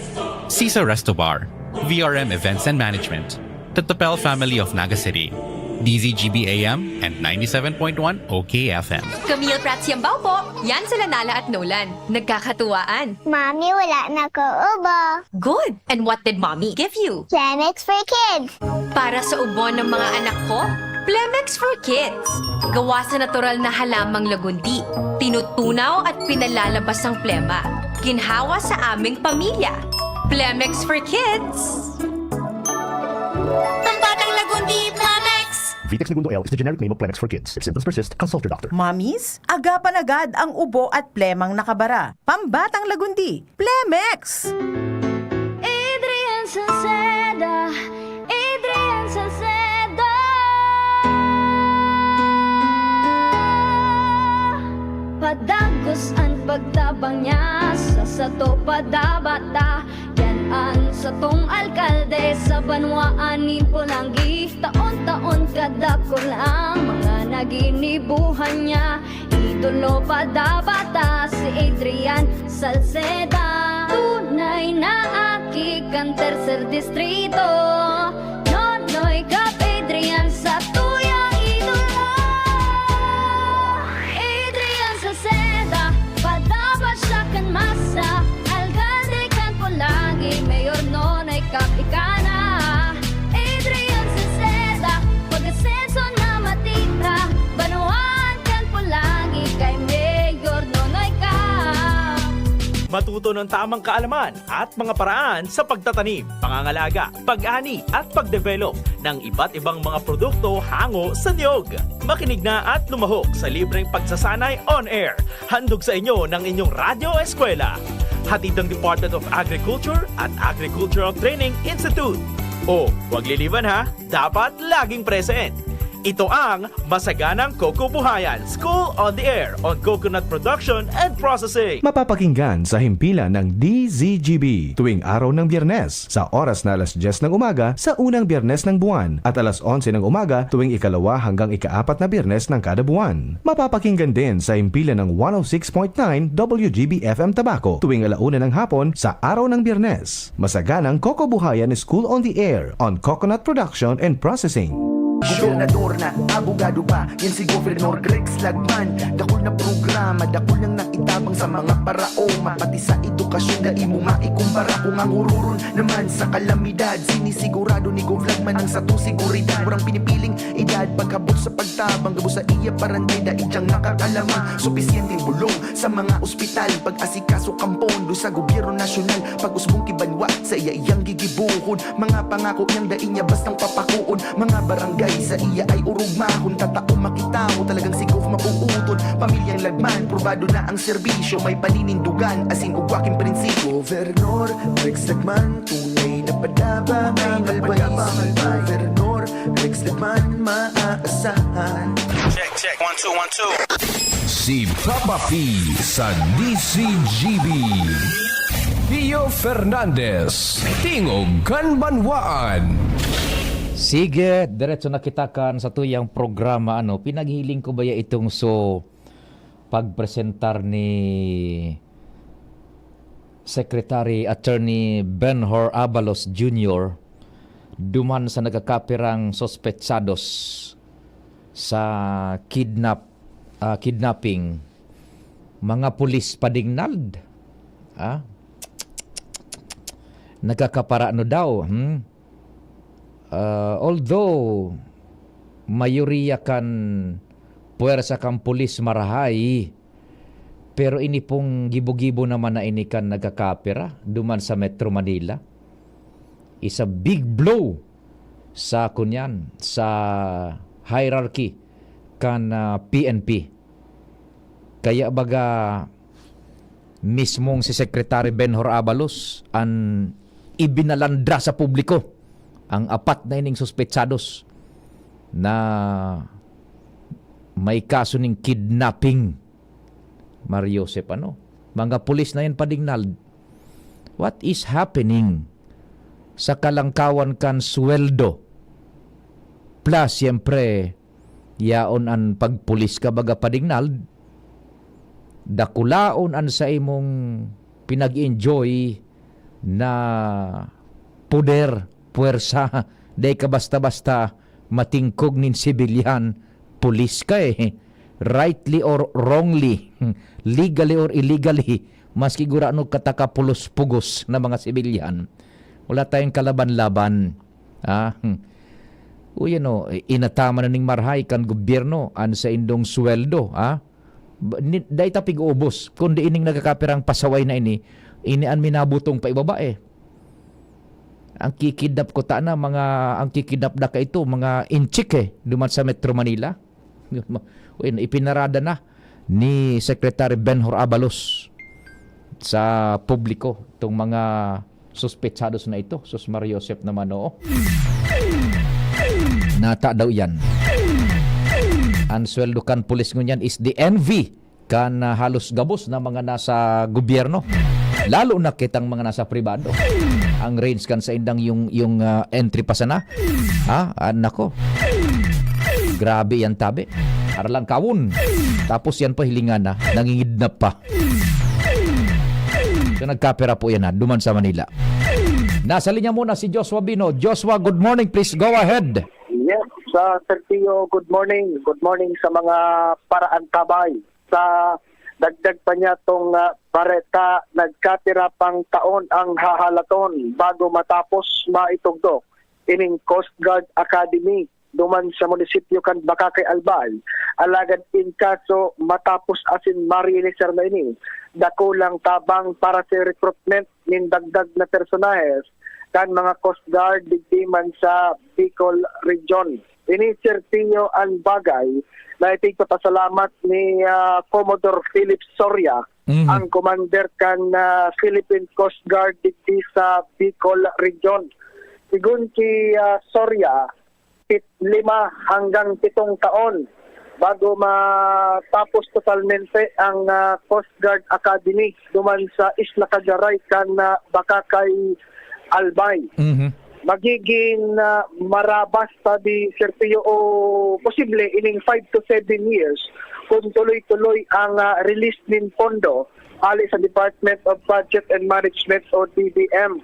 Sisa Resto Bar, V R M Events and Management, the Tapel family of Naga City, D Z G B A M and ninety-seven point one O K F M. Camille Prats Yambao po. Yan sila Nala at Nolan. Nagkakatuwaan. Mami, wala na ko ubo. Good. And what did Mommy give you? Plemex for Kids. Para sa ubo ng mga anak ko, Plemex for Kids. Gawa sa natural na halamang lagundi. Tinutunaw at pinalalabas ang plema. Ginhawa sa aming pamilya. Plemex for Kids. Pambatang Lagundi, Plemex! Vitex Negundo L is the generic name of Plemex for Kids. If symptoms persist, consult your doctor. Mommies, agapan agad ang ubo at plemang nakabara. Pambatang Lagundi, Plemex! Adrian Salceda, Adrian Salceda. Padagos an pagtabang niya sa sato padabata. Yan an satong alkalde sa banwaan nin Polangi. Taon-taon kadakul ang mga naginibuhan niya. Idolo padabata si Adrian Salceda. Tunay na aki kan Tercer Distrito. Nonoy Cap Adrian sa tuyang idolo. Adrian Salceda, padabata siya kan masa. Alkalde kan Polangi, Mayor Nonoy Cap ika na. Adrian Salceda, pag-asenso na matita. Banwaan kan Polangi kay Mayor Nonoy Cap. Matuto ng tamang kaalaman at mga paraan sa pagtatanim, pangangalaga, pag-ani at pagdevelop ng iba't ibang mga produkto hango sa niyog. Makinig na at lumahok sa libreng pagsasanay on air. Handog sa inyo ng inyong Radyo Eskwela. Hatid ng Department of Agriculture at Agricultural Training Institute. O, huwag liliwan ha, dapat laging present. Ito ang Masaganang Kokobuhayan, School on the Air, on Coconut Production and Processing. Mapapakinggan sa himpilan ng D Z G B tuwing araw ng Biyernes, sa oras na alas dyes ng umaga sa unang Biyernes ng buwan at alas onse ng umaga tuwing ikalawa hanggang ikaapat na Biyernes ng kada buwan. Mapapakinggan din sa himpilan ng one oh six point nine W G B F M Tabaco tuwing alauna ng hapon sa araw ng Biyernes. Masaganang Kokobuhayan, School on the Air, on Coconut Production and Processing. Gobernador na, abogado pa, yan si Governor Rex Lagman. Dakul na programa, dakul nang naitabang sa mga paraoma. Pati sa edukasyon, dai mo maikumpara. Kung ang hururon naman sa kalamidad, sinisigurado ni Gov Lagman ang satong seguridad. Walang pinipiling edad, pagkabot sa pagtabang, gabos sa iya barangay, dai diyang nakakalamang. Supisyenteng bulong sa mga ospital, pag-asikaso kan pondo sa gobyerno nasyonal, pag-usbong ki banwa, sa iya iyang gigibohon. Mga pangako niyang dai niya bastang papakoon. Mga barangay sa iya ay urugmahon. Tatao makita mo talagang si Gov mabuuton. Pamilyang Lagman, probado na ang serbisyo. May paninindugan, asin ugwa king prinsipyo. Governor Rex Lagman, tunay na padaba ang albays. Governor Rex Lagman, maaasahan. Check, check. One, two, one, two. Si Papa P sa D Z G B. Pio Fernandez, Tingog kan Banwaan. Sige, diretso na kita kan satuyang programa. Ano, pinaghiling ko ba ya itong so pagpresentar ni Secretary Attorney Benhur Abalos Junior duman sa nagkakapirang sospetsados sa kidnap, ah, kidnapping, mga pulis padingnald. Ah? Nagkakaparano daw, hmm? Ah, although mayoriya kan puwersa kan pulis marahay, pero ini pong gibo-gibo naman na ini kan nagkakapira duman sa Metro Manila. Is a big blow sa, kunyan, sa hierarchy kan, ah, P N P. Kaya baga mismong si Secretary Benhur Abalos an ibinalandra sa publiko ang apat na ining suspetsados na may kaso ning kidnapping. Mario Joseph, ano? Mga pulis na yan padingnald. What is happening sa kalangkawan kan sweldo? Plus, siyempre, yaon an pagpulis ka baga padingnald, dakulaon an sa imong pinag-enjoy na poder, puwersa. Dai ka basta-basta matingkog nin sibilyan, pulis ka eh. Rightly or wrongly, legally or illegally, maski gurano ka ta kapulos-pugos na mga sibilyan, wala tayong kalaban-laban. Ah, hmm. Uy, ano, inataman na ning marahay kan gobyerno an saindong sweldo, ah? Ba-, ni-, dai ta pig-ubos, kundi ining nagkakapirang pasaway na ini, ini an minabutong pa ibaba, eh. Ang kikidnap ko ta na, mga, ang kikidnap da kaito, mga inchik, eh, duman sa Metro Manila. Uy, ipinarada na ni Secretary Benhur Abalos sa publiko itong mga suspetsados na ito. Sus Maria Josep naman, oo. Nata daw yan. Ang sweldo kan pulis ngunyan is the envy kan, ah, halos gabos na mga nasa gobyerno. Lalo na kitang mga nasa pribado. Ang range kan sa indang yung, yung, ah, entry pa sana. Ha? Ah, nako. Grabe yan, tabi. Aralang kawon. Tapos yan pa, hilingan na. Nangingidnap pa. So, nagkapera po yan, ha, duman sa Manila. Nasa linya muna si Joshua Bino. Joshua, good morning. Please go ahead. Yes, sa Sergio, good morning. Good morning sa mga paraantabay. Sa dagdag pa niya tong, ah, bareta, nagkapira pang taon ang hahalaton bago matapos maitugdok ining Coast Guard Academy duman sa munisipyo kan Bacacay, Albay. Alagad in kaso matapos asin ma-realize na ini, dakulang tabang para sa recruitment nin dagdag na personahes kan mga Coast Guard digdi man sa Bicol Region. Ini, Sir Tio, an bagay na ipigpapasalamat ni, ah, Commodore Philip Soria, Mhm. ang commander kan, ah, Philippine Coast Guard digdi sa Bicol Region. Sigon ki, ah, Soria, pit-, lima hanggang pitong taon bago matapos totalmente ang, ah, Coast Guard Academy duman sa Isla Cagaray kan, ah, Bacacay, Albay. Mhm. Magiging, ah, marabas, sabi Sergio, o posible ining five to seven years kung tuloy-tuloy ang, ah, release nin pondo ali sa Department of Budget and Management o D B M.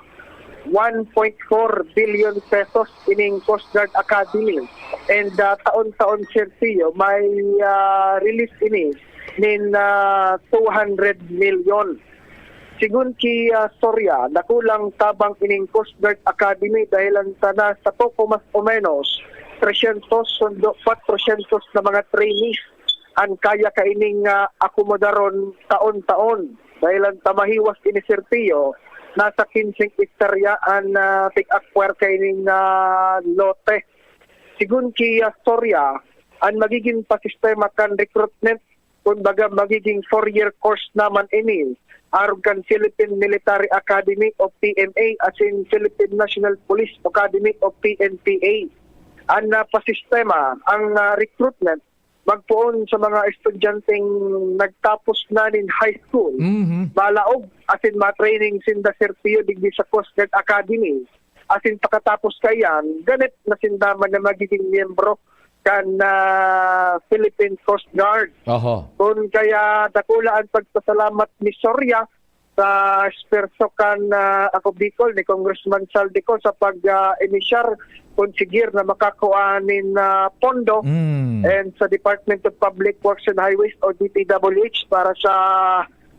One point four billion pesos ining Coast Guard Academy. And, ah, taon-taon, Sergio, may, ah, release ini nin, ah, two hundred million. Sigun ki, ah, Soria, dakulang tabang ining Coast Guard Academy dahilan sana sa poko mas o menos tresyentos sundo kwatrosyentos na mga trainees an kaya kaining, ah, akomodaron taon-taon. Dahilan ta mahiwas ini, Sergio, nasa kinseng ektarya an, ah, pig-acquire kaining, ah, lote. Sigun ki, ah, Soria, an magiging pasistema kan recruitment, kumbaga, magiging four-year course naman ini, arog kan Philippine Military Academy o P M A asin Philippine National Police Academy o P N P A. An, ah, pasistema, ang, ah, recruitment, magpoon sa mga estudyanteng nagtapos na nin high school, Mhm. malaog asin matraining sinda, Sergio, digdi sa Coast Guard Academy. Asin pakatapos kaiyan, ganit na sinda man na magiging miyembro kan, ah, Philippine Coast Guard. Oho. Kun kaya dakula an pagpasalamat ni Soria sa esfuerso kan, ah, Ako Bicol ni Congressman Saldico sa pag, ah, inisyar, konsigir na makakua nin, ah, pondo Mm. and sa Department of Public Works and Highways o D P W H para sa,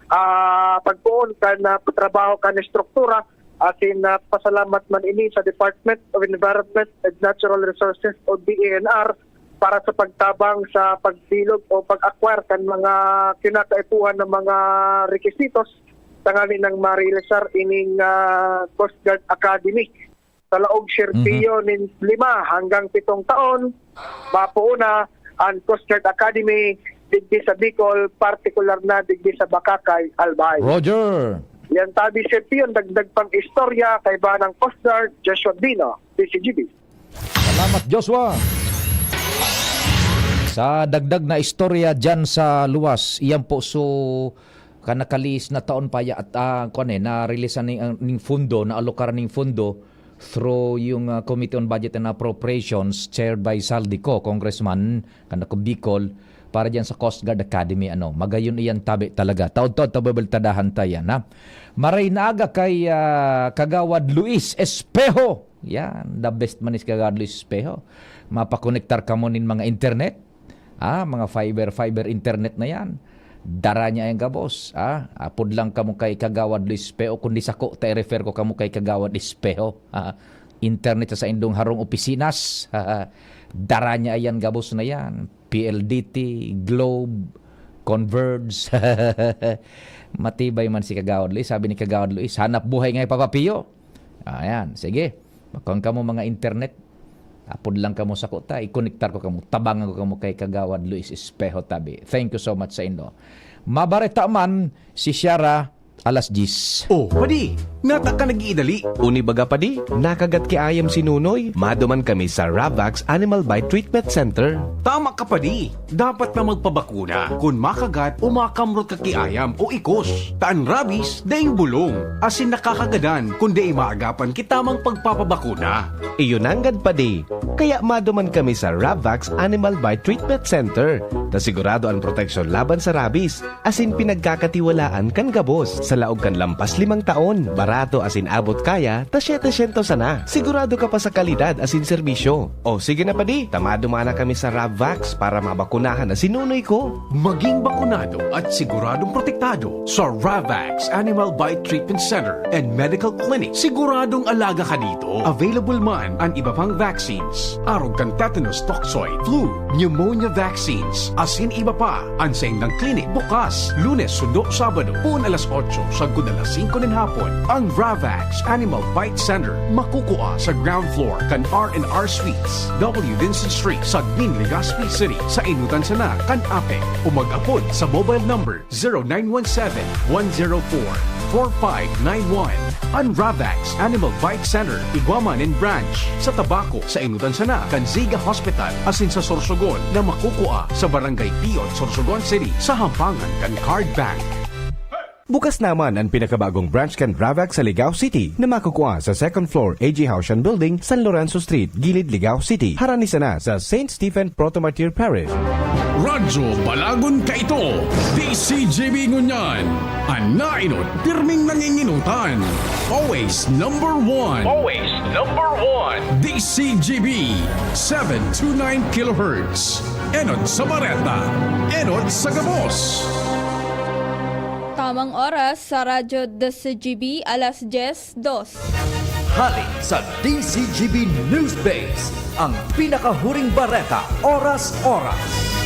ah, pagpoon kan, ah, patrabaho kan estruktura. Asin, ah, pasalamat man ini sa Department of Environment and Natural Resources o D E N R para sa pagtabang sa pagbilog o pag-acquire kan mga kinakaipuhan na mga requisitos tanganing marealisar ining, ah, Coast Guard Academy. Sa laog, Sergio, Mhm. nin lima hanggang pitong taon, mapoon na an Coast Guard Academy digdi sa Bicol, partikular na digdi sa Bacacay, Albay. Roger. Yan tabi, Sergio, dagdag pang istorya, kaiba ng Coast Guard, Joshua Dino, D C G B. Salamat, Joshua. Sa dagdag na istorya dyan sa luwas, iyan po, so, kan nakalihis na taon pa ya-, at, ah, kuwan eh, na-release ning, ang, ning fundo, na-alokar ning fundo through yung, ah, Committee on Budget and Appropriations, chaired by Saldico, Congressman, kan Ako Bicol, para dyan sa Coast Guard Academy, ano. Magayon iyan tabi talaga. Taod-taod, tababaltadahan ta yan, ha? Maray na aga kay, ah, Kagawad Luis Espejo. Yan, the best man is Kagawad Luis Espejo. Mapakonektar kamo nin mga internet. Ah, mga fiber, fiber internet na yan. Dara niya yan gabos. Ah, apod lang kamo kay Kagawad Luis Espejo, kundi sako, ta i-refer ko kamo kay Kagawad Espejo. Ah, internet sa saindong harong opisinas. Dara niya yan gabos na yan. P L D T, Globe, Converge. Matibay man si Kagawad Luis. Sabi ni Kagawad Luis, "Hanap buhay nga ipapapiyo." Ayan, sige. Magkaon kamo mga internet. Apod lang kamo sako ta, ikonektar ko kamo. Tabangan ko kamo kay Kagawad Luis Espejo tabi. Thank you so much sa indo. Mabareta man si Shara alas diyes. Oh, padi, nata ka nag-iidali. Uni baga, padi, nakagat ki ayam si Nunoy. Maduman kami sa Ravax Animal Bite Treatment Center. Tama ka, padi. Dapat na magpabakuna kun makagat o makamrot ka ki ayam o ikos. Ta an rabies, daing bulong, asin nakakagadan kun dai maagapan ki tamang pagpapabakuna. Iyo nanggad, padi. Kaya maduman kami sa Ravax Animal Bite Treatment Center, ta sigurado an proteksyon laban sa rabies, asin pinagkakatiwalaan kan gabos. Sa laog kan lampas limang taon, barato asin abot kaya ta setecientos sana. Sigurado ka pa sa kalidad asin serbisyo. O sige na, padi, ta maduman na kami sa Ravax para mabakunahan na si Nunoy ko. Maging bakunado at siguradong protektado sa Ravax Animal Bite Treatment Center and Medical Clinic. Siguradong alaga ka dito. Available man an iba pang vaccines, arog kan tetanus toxoid, flu, pneumonia vaccines, asin iba pa. An saindang klinik bukas Lunes sundo Sabado, poon alas otso sagkod alas singko nin hapon. Ang Ravax Animal Bite Center makukua sa ground floor kan R and R Suites, W Vincent Street, Sagmin, Legazpi City, sa inutan sana kan APEC, o mag-apod sa mobile number zero nine one seven, one zero four, four five nine one. An Ravax Animal Bite Center igwa man nin branch sa Tabaco, sa Inotan sana kan Ziga Hospital, asin sa Sorsogon na makukua sa Barangay Pion, Sorsogon City, sa hampangan kan Card Bank. Bukas naman an pinakabagong branch kan Ravax sa Ligao City na makukua sa second floor A G Haushan Building, San Lorenzo Street, Gilid, Ligao City, harani sana sa Saint Stephen Proto-Martyr Parish. Radyo Balagon kaito, D C G B ngunyan. An nainot, pirming nanginginutan. Always number one. Always number one. D C G B, seven two nine kilohertz. Enot sa bareta, enot sa gabos. Tamang oras sa Radyo D C G B, alas diyes, dos. Hali sa D C G B News Base, ang pinakahuring bareta, oras-oras.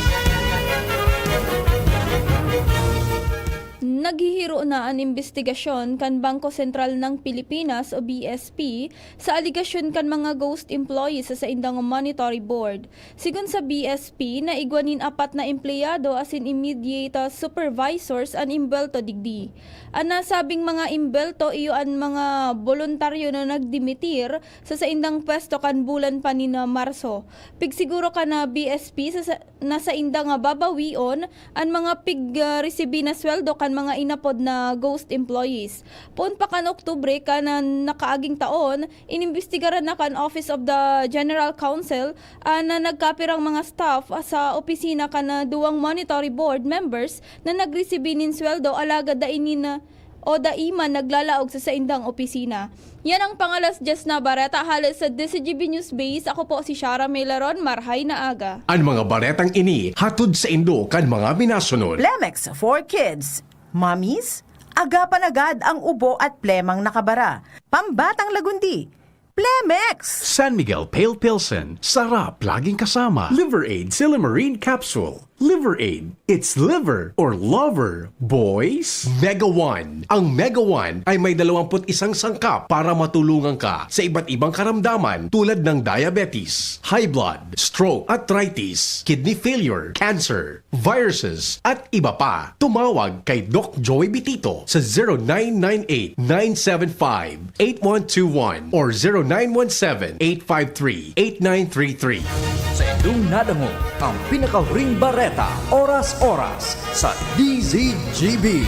Naghihiro na an imbestigasyon kan Bangko Sentral ng Pilipinas o B S P sa aligasyon kan mga ghost employees sa saindang monetary board. Sigon sa B S P, naigwa nin apat na empleyado asin immediate supervisors an imbwelto digdi. An nasabing mga imbwelto iyo an mga boluntaryo na nagdimitir sa saindang pwesto kan bulan pa nin Marso. Pigsiguro kan B S P sa, sa, na sainda nga babawion an mga pig-, ah, resibi na sweldo kan mga inapod na ghost employees. Poon pa kan Oktubre kan, ah, nakaaging taon, inimbestigaran na kan Office of the General Counsel, ah, na nagkapirang mga staff, ah, sa opisina kan, ah, duwang monetary board members na nagresibi nin sweldo alagad dai nin, ah, o dai man naglalaog sa saindang opisina. Yan ang pangalas diyes na bareta hale sa D C G B News Base. Ako po si Shara Melaron. Marhay na aga. An mga baretang ini hatod saindo kan mga minasunod. Plemex for Kids. Mommies, agapan agad ang ubo at plemang nakabara. Pambatang lagundi. Plemex! San Miguel Pale Pilsen, sarap laging kasama. Liver Aid Silymarin Capsule. Liver Aid, it's liver or lover, boys. Mega One. Ang Mega One ay may dalawampu't isang sangkap para matulungan ka sa iba't ibang karamdaman tulad ng diabetes, high blood, stroke, arthritis, kidney failure, cancer, viruses, at iba pa. Tumawag kay Doc Joey Bitito sa zero nine nine eight, nine seven five, eight one two one or zero nine one seven, eight five three, eight nine three three. Sa indong nadangog, ang pinakahuring bareta, oras-oras, sa D Z G B.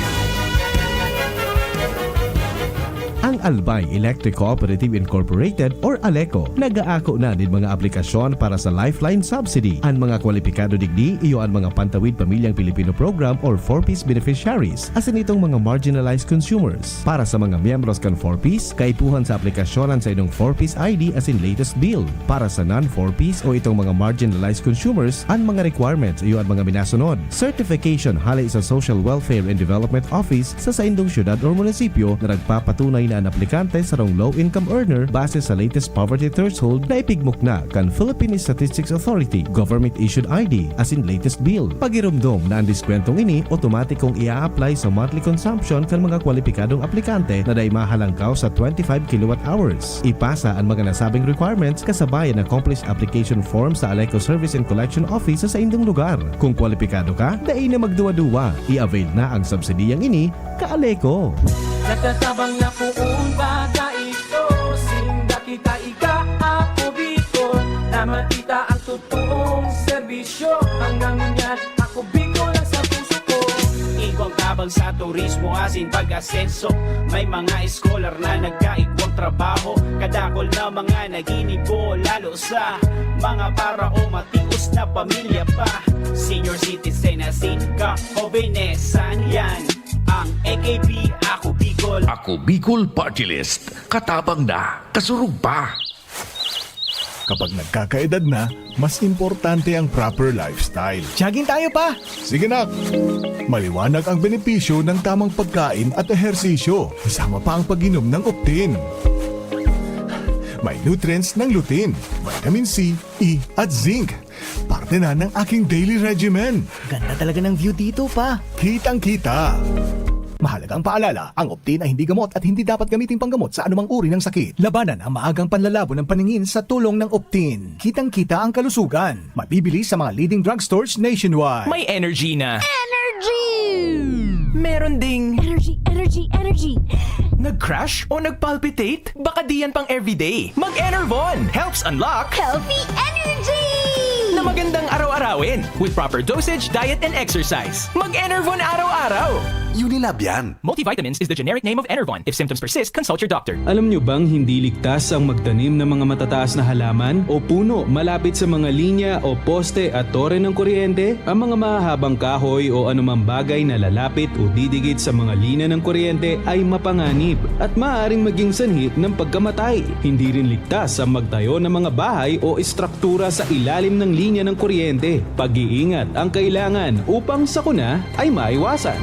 Ang Albay Electric Cooperative Incorporated or Aleco nag-aako na nin mga aplikasyon para sa Lifeline Subsidy. An mga kwalipikado digdi iyo an mga Pantawid Pamilyang Pilipino Program or four Ps beneficiaries, asin itong mga marginalized consumers. Para sa mga miyembros kan four Ps, kaipuhan sa aplikasyon an saindong four Ps I D asin latest bill. Para sa non-four Ps o itong mga marginalized consumers, an mga requirements iyo an mga minasunod: certification hale sa Social Welfare and Development Office sa saindong syudad o munisipyo na nagpapatunay na an aplikante sarong low-income earner base sa latest poverty threshold na ipigmukna kan Philippine Statistics Authority, government-issued I D, asin latest bill. Pagiromdom na an diskwentong ini otomatikong i-a-apply sa monthly consumption kan mga kwalipikadong aplikante na dai mahalangkaw sa twenty-five kilowatt hours. Ipasa an mga nasabing requirements kasabay an accomplished application form sa Aleco Service and Collection Office sa saindong lugar. Kung kwalipikado ka, dai na magduwa-duwa. I-avail na ang subsidiyang ini, ka-Aleco! Nagtatabang na poon baga ito, sinda kita ika ako Bicol, na makita ang totoong serbisyo. Hanggang ngunyan, ako Bicol ang sa puso ko. Igwang tabang sa turismo asin pag-asenso. May mga scholar na nagkaigwang trabaho. Kadakol na mga naginibo, lalo sa mga para o matios na pamilya pa. Senior citizen asin ka-jovenesan, yan ang A K P Ako Bicol. Ako Bicol Party List. Katabang na, kasurog pa. Kapag nagkakaedad na, mas importante ang proper lifestyle. Jogging tayo pa! Sige, nak! Maliwanag ang benepisyo ng tamang pagkain at ehersisyo, kasama pa ang pag-inom ng Optin. May nutrients ng lutein, vitamin C, E, at zinc. Parte na ng aking daily regimen. Ganda talaga ng view dito, pa. Kitang-kita. Mahalagang paalala, ang Optin ay hindi gamot at hindi dapat gamiting panggamot sa anumang uri ng sakit. Labanan ang maagang panlalabo ng paningin sa tulong ng Optin. Kitang-kita ang kalusugan. Mabibili sa mga leading drugstores nationwide. May energy na. Energy! Meron ding Energy, energy, energy! Nag-crash o nag-palpitate? Baka di yan pang everyday. Mag-Enervon helps unlock Healthy energy! na magandang araw-arawin with proper dosage, diet, and exercise. Mag-Enervon araw-araw! Unilab yan. Multivitamins is the generic name of Enervon. If symptoms persist, consult your doctor. Alam nyo bang hindi ligtas ang magtanim ng mga matataas na halaman o puno malapit sa mga linya o poste at tore ng kuryente? Ang mga mahahabang kahoy o anumang bagay na lalapit o didikit sa mga linya ng kuryente ay mapanganib at maaaring maging sanhi ng pagkamatay. Hindi rin ligtas ang magtayo ng mga bahay o estruktura sa ilalim ng linya ng kuryente. Pag-iingat ang kailangan upang sakuna ay maiwasan.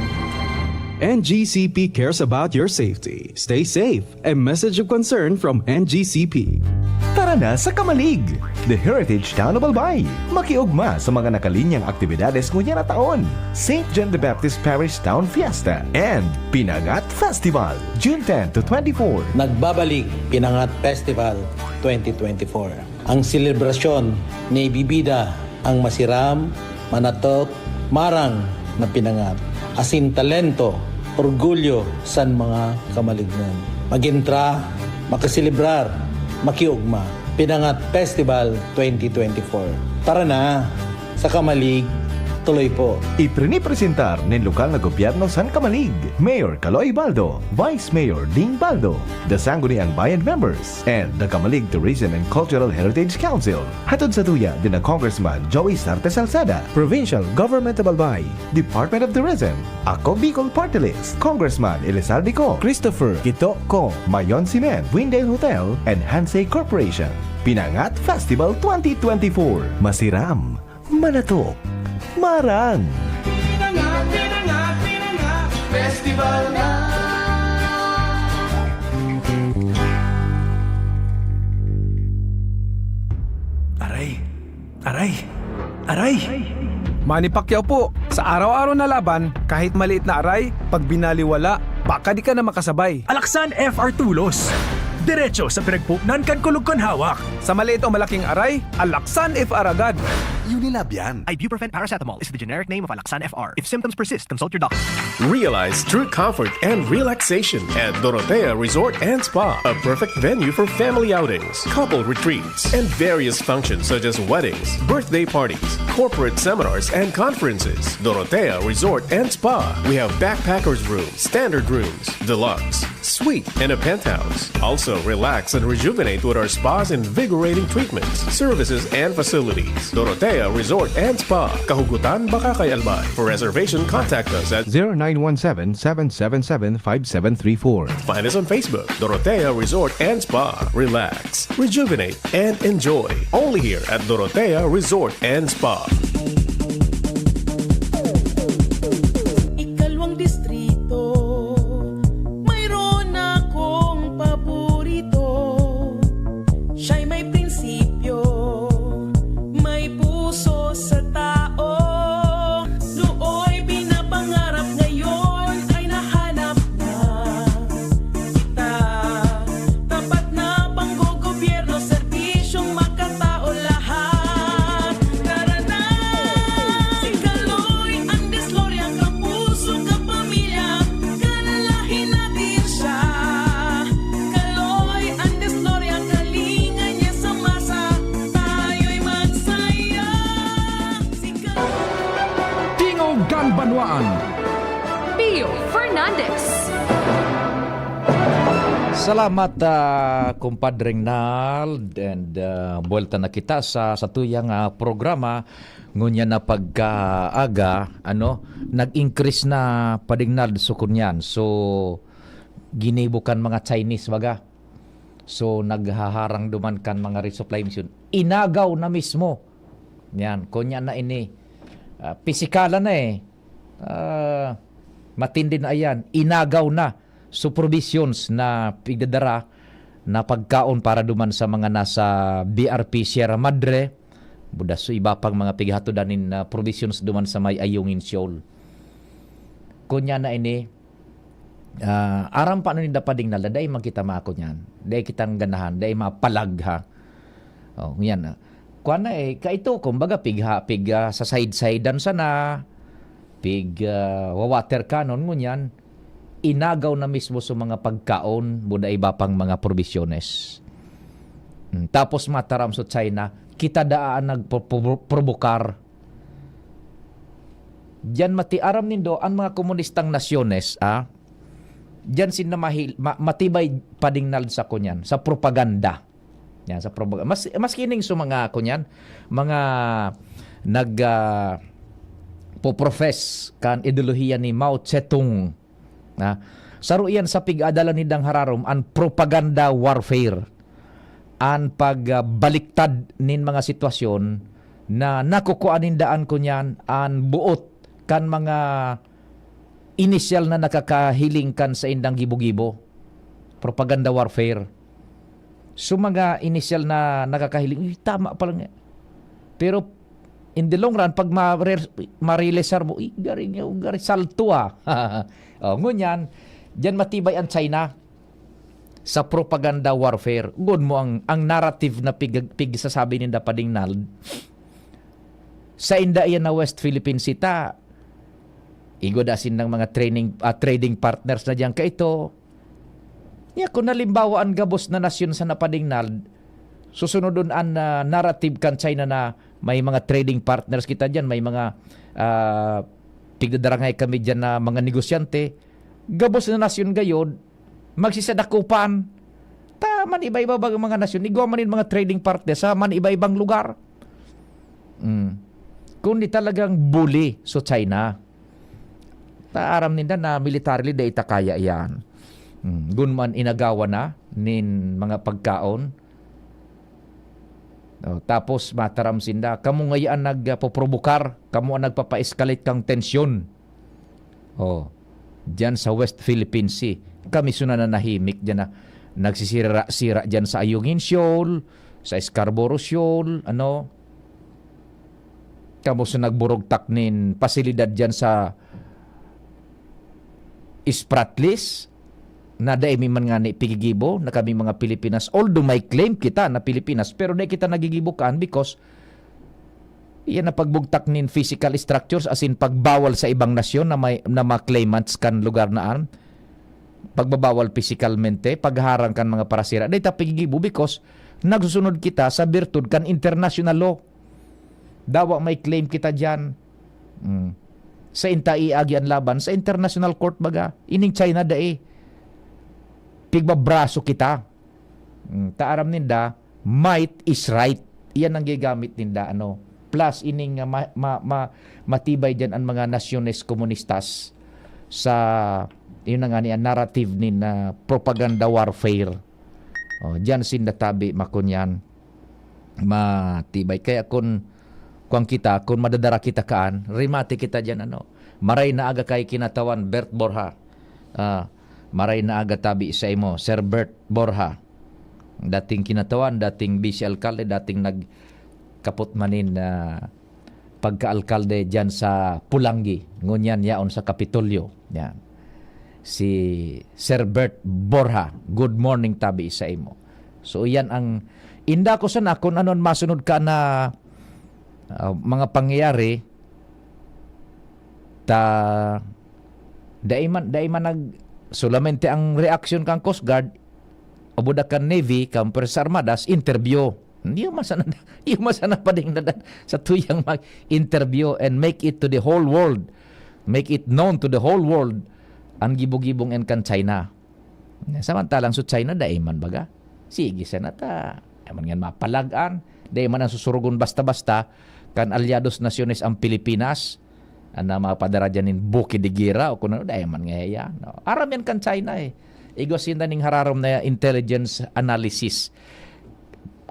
N G C P cares about your safety. Stay safe. A message of concern from N G C P. Tara na sa Camalig, the heritage town of Albay. Makiugma sa mga nakalinyang aktibidades ngunyan na taon, Saint John the Baptist Parish Town Fiesta and Pinangat Festival, June ten to twenty-four. Nagbabalik Pinangat Festival twenty twenty-four. Ang selebrasyon na ibibida ang masiram, manatok, marang na pinangat, asin talento, orgulyo san mga kamalignon. Magentra, makaselebrar, makiugma. Pinangat Festival twenty twenty-four. Tara na! Sa Kamalig, tuloy po. Iprinipresentar nin lokal na gobyerno san Kamalig, Mayor Kaloy Baldo, Vice Mayor Ding Baldo, the Sangguniang Bayan members, and the Kamalig Tourism and Cultural Heritage Council. Hatod sa tuya din na Congressman Joey Sarte Salceda, Provincial Government of Albay, Department of Tourism, Ako Bicol Party List, Congressman Elizalde Co, Christopher Kito Co, Mayon Cement, Windale Hotel, and Hansei Corporation. Pinangat Festival twenty twenty-four. Masiram, manatok, marang. Pinangat, pinangat, pinangat, festival na. Aray! Aray! Aray! Manny Pacquiao po, sa araw-araw na laban, kahit maliit na aray, pag binaliwala, baka di ka na makasabay. Alaksan F R Tulos. Diretso sa pinagpuknan kan kulog kan hawak. Sa maliit o malaking aray, Alaksan F R agad. Unilab yan. Ibuprofen paracetamol is the generic name of Alaxan F R. If symptoms persist, consult your doctor. Realize true comfort and relaxation at Dorotea Resort and Spa, a perfect venue for family outings, couple retreats, and various functions such as weddings, birthday parties, corporate seminars, and conferences. Dorotea Resort and Spa. We have backpackers room, standard rooms, deluxe, suite, and a penthouse. Also, relax and rejuvenate with our spa's invigorating treatments, services, and facilities. Dorotea Resort and Spa, Kahugutan, Bacacay, Albay. For reservation, contact us at zero nine one seven, seven seven seven, five seven three four. Find us on Facebook, Dorotea Resort and Spa. Relax, rejuvenate, and enjoy. Only here at Dorotea Resort and Spa. Ikalwang distrito, mayroon akong paborito. Siya'y may prinsipyo, may puso sa tao. Nooy pinapangarap, ngayon ay nahanap na. Kita, tapat na panggogobyerno, serbisyong makatao lahat. Tara na! Si Kaloy Andes Loria, kapuso, kapamilya, kalalahi natin siya. Kaloy Andes Loria, kalinga niya sa masa, tayo'y magsaya. Si Kaloy Tingog kan Banwaan. Pio Fernandez. Salamat, ah, kumpadreng Nald, and ah, buwelta na kita sa satuyang ah, programa. Ngunyan na pagkaaga, ano, nag-increase na, Pading Nald, so kunyan. So, ginibo kan mga Chinese, baga. So, naghaharang duman kan mga resupply mission. Inagaw na mismo. Yan, kunya na ini. Ah, pisikalan na eh. Ah, matindi na yan. Inagaw na. So, provisions na pigdadara na pagkaon para duman sa mga nasa B R P Sierra Madre. Buda so iba pang mga pighatodan nin ah, provisions duman sa may Ayungin, Seoul. Kunya na ini, ah, aram pa ano ninda, Pading Nald, dai man kita mako niyan. Dai kitang ganahan, dai mapalag, ha. Oh, yan, ah. Kuwan na eh, kaito, kumbaga, pigha, pig, ah, sa side-sidean sana, pig, ah, wa-water cannon, ngunyan. inagaw na mismo sa mga pagkaon, buda iba pang mga probisyones. Hmm, tapos mataram sa China, kita daa ang nagpo-, po-, probokar. Diyan mati-, aram nindo, ang mga komunistang nasyones, ah, diyan sinda mahil-, ma-, matibay padingnal sa kunyan, sa propaganda. Yan, sa propaganda. Mas, mas kining sa mga, kunyan, mga nag, ah, poprofess kan ideolohiya ni Mao Zedong. Na, saro iyan sa pig-adala nindang hararom, ang propaganda warfare. Ang pagbaliktad nin mga sitwasyon na nakukuha nindaan, kunyan, ang buot kan mga inisyal na nakakahiling kan saindang gibo-gibo. Propaganda warfare. So, mga inisyal na nakakahiling, "Uy, tama pala nga." Pero, in the long run, pag ma-, ma-realisar mo, "Uy, garing, oh, garing, salto, ah." Oh, ngunyan, diyan matibay ang China sa propaganda warfare. Good mo ang, ang narrative na pig-, pigsasabi ninda padingnal. Sainda iyan na West Philippine Sea ta, igwa da sindang mga training, ah, trading partners na diyan kaito. Nya, kung halimbawa, ang gabos na nasyon sa napadingnal, susunodon an, ah, narrative kan China na may mga trading partners kita diyan, may mga, ah, pigdadarangay kami diyan na mga negosyante, gabos na nasyon gayod, magsisadakupan. Ta, man iba-iba bang mga nasyon, igwa man nin mga trading partners sa man iba-ibang lugar. Mm. Kundi talagang bully so China. Ta, aram ninda na militarily, dai ta kaya iyan. Mm. Gun man inagawan na nin mga pagkaon. Oh, tapos mataram sinda, "Kamo ngaya an nagpoprovokar, kamo an nagpapa-escalate kang tensyon." Oh, diyan sa West Philippine Sea. Kami so nananahimik diyan na nagsisira-sira diyan sa Ayungin Shoal, sa Scarborough Shoal, ano. Kamo so nagburugtak nin pasilidad diyan sa Spratlys, na dai mi man ngani pigigibo na kami mga Pilipinas. Although may claim kita na Pilipinas, pero dai kita nagigibo kaan because iyan na pagbugtak nin physical structures, as in pagbawal sa ibang nasyon na may, na mga claimants kan lugar na an pagbabawal pisikalmente, pagharang kan mga parasira. Dai ta pigigibo because nagsusunod kita sa birtud kan international law. Dawa may claim kita diyan. Mm. Sain ta iagi an laban? Sa international court baga. Ining China dai. Pigbabraso kita. Mm. Ta aram ninda, might is right. Iyan ang gigamit ninda, ano. Plus, ining, ah, ma-, ma-, ma-, matibay diyan ang mga nasyones komunistas sa, yun na nga ni, ang narrative nin, ah, propaganda warfare. Oh, diyan sinda tabi, makunyan. Matibay. Kaya kun, kwan kita, kun madadara kita kaan, rimate kita diyan, ano. Maray na aga kay kinatawan, Bert Borja. Ah, maray na aga tabi sa imo, Sir Bert Borja. Dating kinatawan, dating vice alkalde, dating nagkapot manin, ah, pagka-alkalde diyan sa Pulangi, ngunyan yaon sa Kapitolyo. Yan. Si Sir Bert Borja, good morning tabi sa imo. So, yan ang inda ko sana kung ano ang masunod ka na, ah, mga pangyayari. Ta, dai man, dai man nag-, solamente ang reaksyon kang Coast Guard, o buda kan Navy, kan Puwersas Armadas, interview. Iyo man sana, iyo man sana pading na sa tuyang mag-interview and make it to the whole world. Make it known to the whole world ang gibo-gibong en kan China. Samantalang so China, dai man baga. Sige sana ta. Dai man ngan mapalag-an. Dai man ang susurugon basta-basta kan alyados nasyones ang Pilipinas. An na mapadara diyan nin buki de gera o kun ano, dai man nga yan, no? Aram yan kan China, eh. Igwa sinda ning hararom na intelligence analysis.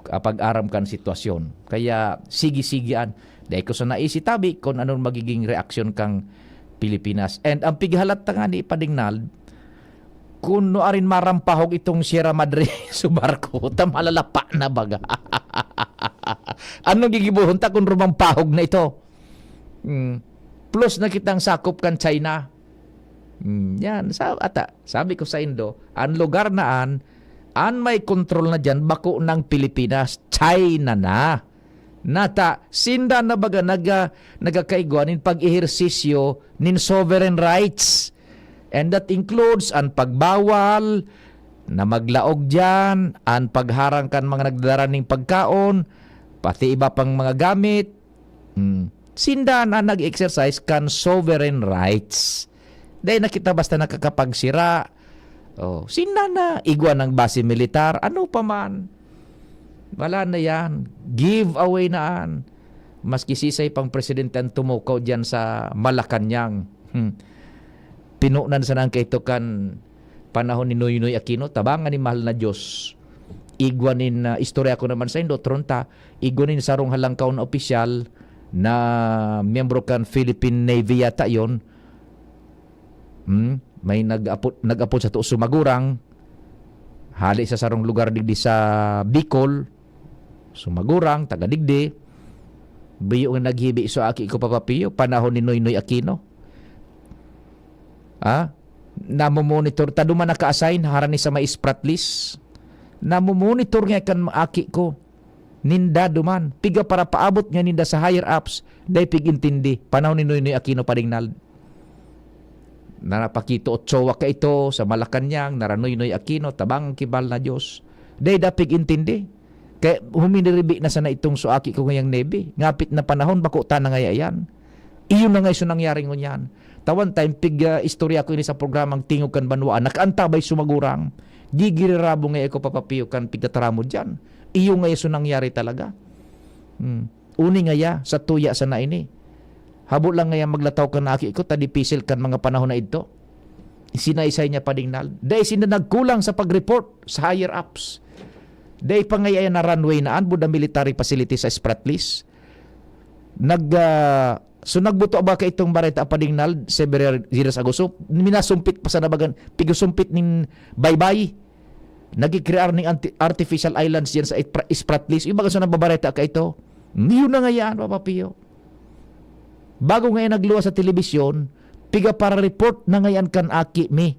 Kapag aram kan sitwasyon. Kaya, sige-sige an. Dai ko sana isitabi kung anong magiging reaksyon kang Pilipinas. And ang pighalat ta nga ni Padingnal, kun nuarin marampahog itong Sierra Madre sa barko, ta malalapa na baga. Anong gigibohon ta kun rumampahog na ito? Hmm. Plus na kitang sakop kan China. Hmm, yan. Sa, ata, sabi ko sa Indo, ang lugar na an, an may kontrol na dyan, bako ng Pilipinas, China na. Nata, sinda na baga naga-, nagakaigwa nin pag-ehersisyo nin sovereign rights. And that includes an pagbawal na maglaog diyan, an pagharang kan mga nagdadara ning pagkaon, pati iba pang mga gamit. Hmm. Sinda na nag-exercise kan sovereign rights. Dai na kita basta nakakapagsira. Oh, sinda na igwa ng base militar, ano pa man. Wala na yan. Give away na an. Maski sisay pang presidente ang tumukaw diyan sa Malacañang. Hmm. Pinunan sana ang kaito kan panahon ni Noynoy Aquino, tabangan ni mahal na Diyos. Igwa nin, ah, istorya ko naman sa indo, tron ta, igwa nin sarong halangkaw na opisyal na miyembro kan Philippine Navy yata yon. Hmm? May nag-apod, nag-apod sa tuo sumagurang, hali sa sarong lugar digdi sa Bicol, sumagurang, taga digdi, biyo nga naghibi so aki ko, Papa Pio, panahon ni Noynoy Aquino. Ah? Namomonitor, ta duman naka-assign, harani sa may Spratlys. Namomonitor nga kan aki ko. Ninda duman. Piga para paabot nga ninda sa higher ups, dai pig-intindi. Panahon ni Noynoy Aquino, Padingnal. Narapakito Ochoa ka ito sa Malacañang, naranoynoy Aquino, tabang kibal na Diyos. Dai da pig-intindi. Kaya huminiribi na sana itong suaki ko ngayang nebe. Ngapit na panahon, bako ta na ngaya yan. Iyon na nga iso nangyari ngunyan. Ta one time, pig, ah, istorya ko ini sa programang Tingog kan Banwaan, nakaantabay sumagurang. Gigirirabo nga ako, Papa Pio, kan pigtataramod dyan. Iyo nga iso nangyari talaga. Hmm. Uni ngaya, sa tuya sana ini. Habo lang ngaya maglataw kan aki ko, ta dipisil kan mga panahon na idto. Sinaysay niya, Padingnal. Dai sinda nagkulang sa pag-report sa higher ups. Dai pa ngaya na runway na an Buda Military Facility sa Spratlys. Nag, ah, so nagbuto ba ka itong bareta, Padingnal, Several Years ago? So, minasumpit pa sana bagan, pigusumpit nin baybay. Nagkikrear ning anti-, artificial islands diyan sa Ipra-, Spratlys. Yung baga sa nababareta ka ito. Yun na nga yan, Papa Pio. Bago nga yan nagluwas sa telebisyon, piga para report na ngayon kan aki mi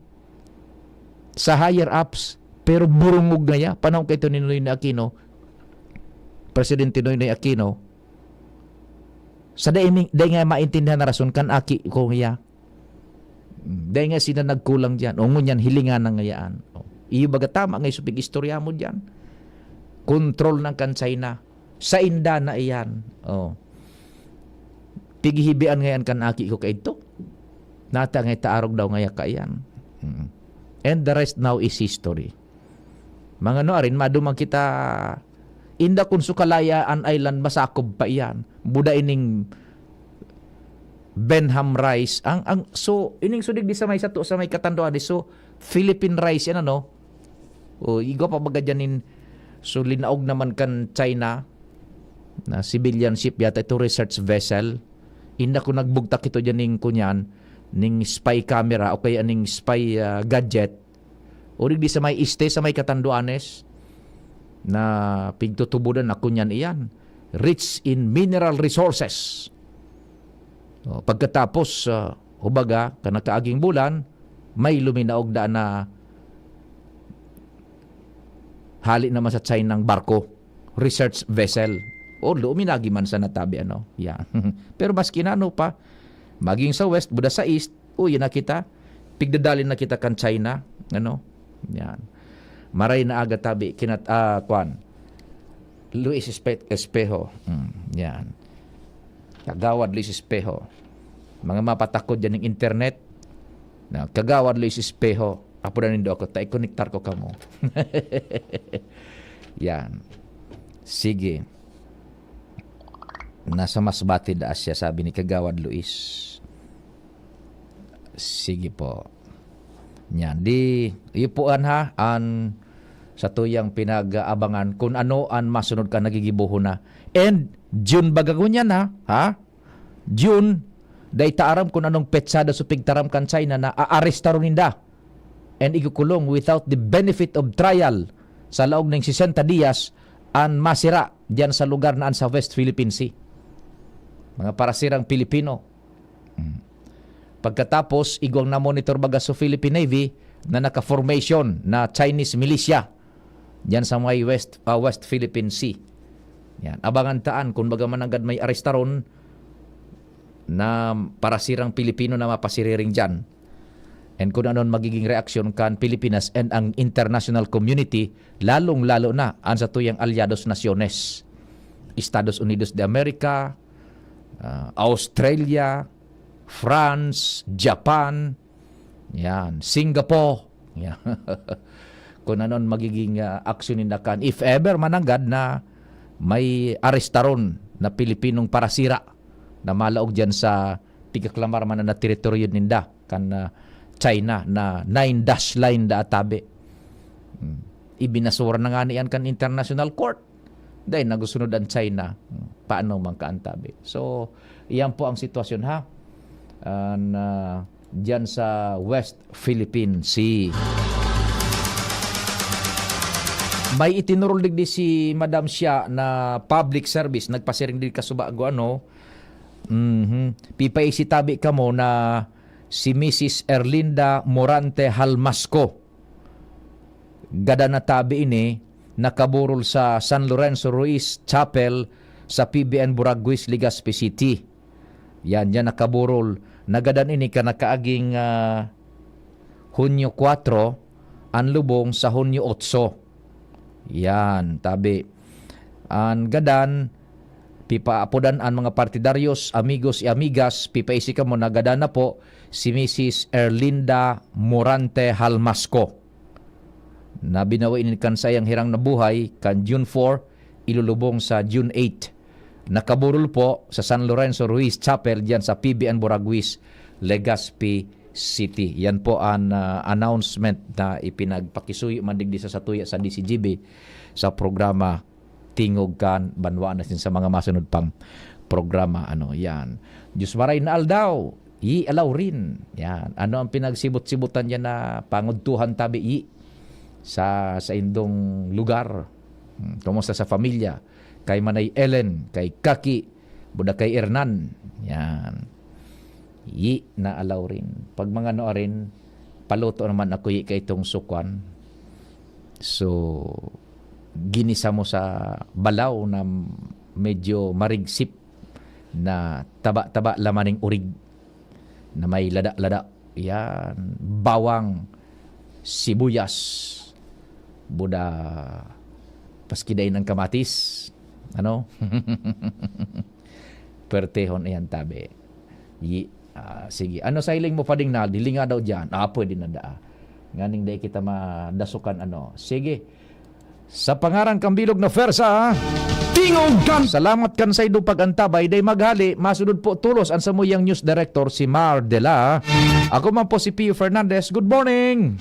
sa higher ups, pero burungog na ya. Panahon kay ito ni Noynoy Aquino, Presidente Noynoy Aquino, sa dai mi-, dai nga maintindihan na rason kan aki ko niya. Dai nga sila nagkulang diyan. O ngunyan, hilingan na ngayaan. O, iyo baga tama nga isupig istorya mo diyan. Kontrol ng kan China. Sainda na iyan. O. Pigihibian ngayan kan aki ko kaidto. Nata nga itaarog daw ngaya kaiyan. Mm. And the rest now is history. Mga no, arin, madumang kita, inda kun sukalaya an island, masakob pa iyan. Buda ining Benham Rice. Ang, ang, so, ining sudig di sa may sato, sa may katanduan, so, Philippine Rice, yan ano? O, igwa pa baga dyan in, so, linaog naman kan China, na civilian ship yata ito, research vessel. Inda ko nagbugtak ito dyan ning kunyan, ning spy camera o kaya ning spy, ah, gadget. O digdi sa may este, sa may Catanduanes, na pigtutubudan na kunyan iyan. Rich in mineral resources. O, pagkatapos, ah, ubaga, kan nakaaging bulan, may luminaog da na hali naman sa Chinang barko, research vessel. O, luminagi man sa natabi, ano? Yeah. Pero maski na ano pa, maging sa west, buda sa east, uy, na kita, pigdadalin na kita kan China, ano? Yan. Maray na aga tabi, kinat-, ah, kwan. Luis Espe-, Espejo. Mm, yan. Kagawad Luis Espejo. Mga mapatakod dyan ng internet. Na, Kagawad Luis Espejo. Apo na nindo ako, ta ikonektar ko kamo. Yan. Sige. Nasa Masbate da siya, sabi ni Kagawad Luis. Sige po. Yan. Di, iyo po an ha, an sa tuyang pinag-aabangan kung ano an masunod ka nagigibuho na. And June baga ngunyan ha, ha? June, dai ta aram kung anong petsada so pigtaram kan China na aarestaron ninda and igukulong without the benefit of trial sa laog ning sesenta dias an masira diyan sa lugar na an sa West Philippine Sea. Mga parasirang Pilipino. Mm. Pagkatapos, igwang na monitor baga sa Philippine Navy na naka-formation na Chinese militia diyan sa may West, ah, West Philippine Sea. Yan. Abangan taan kung baga mananggad may arestaron na parasirang Pilipino na mapasiriring diyan. and kung anon magiging reaksyon kan Pilipinas and ang international community, lalong-lalo na ang satuyang alyados nasyones, Estados Unidos de America, ah, Australia, France, Japan, yan, Singapore. Yan. Kung anon magiging, ah, aksyon ninda kan, if ever mananggad na may arestaron na Pilipinong parasira na malaog diyan sa pigkaklamar man na teritoryo ninda kan, ah, China na nine dash line da tabi. Hmm. Ibinasura na nga niyan kan International Court. Dahil nagusunod ang China, hmm, paano man kaantabi? So, iyan po ang sitwasyon, ha? An, ah, diyan sa West Philippine Sea. May itinurol digdi si Madam Siya na public service, nagpasiring din kasubago, ano? Mhm. Pipaisi tabi kamo na si Missus Erlinda Morante Halmasco. Gadan na tabi ini, nakaburol sa San Lorenzo Ruiz Chapel sa P B N Buraguis, Legazpi City. Yan, yan nakaburol. Nagadan ini kan nakaaging, ah, Hunyo kwatro, an lubong sa Hunyo otso. Yan, tabi. An gadan, pipaapodan an mga partidaryos, amigos y amigas, pipaisi kamo na gadan na po si Missus Erlinda Morante Halmasco, na binawi ini kan saiyang hirang na buhay kan June four, ilulubong sa June eight. Nakaburol po sa San Lorenzo Ruiz Chapel diyan sa P B N Buraguis, Legazpi City. Yan po an, ah, announcement na ipinagpakisuyo man digdi sa satuya sa D C G B sa programa Tingog kan Banwa, na sin sa mga masunod pang programa. Ano, yan. Diyos maray na aldaw, i alaw rin. Yan. Ano ang pinagsibot-sibotan niya na pangudtuhan tabi, i, sa, sa indong lugar? Hmm, kumusta sa pamilya? Kay Manay Ellen, kay Kaki, buda kay Hernan. Yan. Yi na alaw rin. Pag mga ano rin, paluto naman ako yi kay itong sukwan. So, ginisa mo sa balaw na medyo marigsip na taba-taba lamaning urig na may lada-lada. Yan, bawang, sibuyas, buda, paski dai ng kamatis. Ano? Pertehon iyan tabi. Yi, ah, sige. Ano sa hiling mo, Pading Naldi? Linga daw diyan. Ah, pwede na daa. Nganing dai kita madasukan, ano. Sige. Sa pangaran kan bilog na pwersa, Tingog kan Salamat kan saindong pag-antabay, dai maghali, masunod po tolos an samuyang news director, si Mar Dela. Ako man po si Pio Fernandez. Good morning!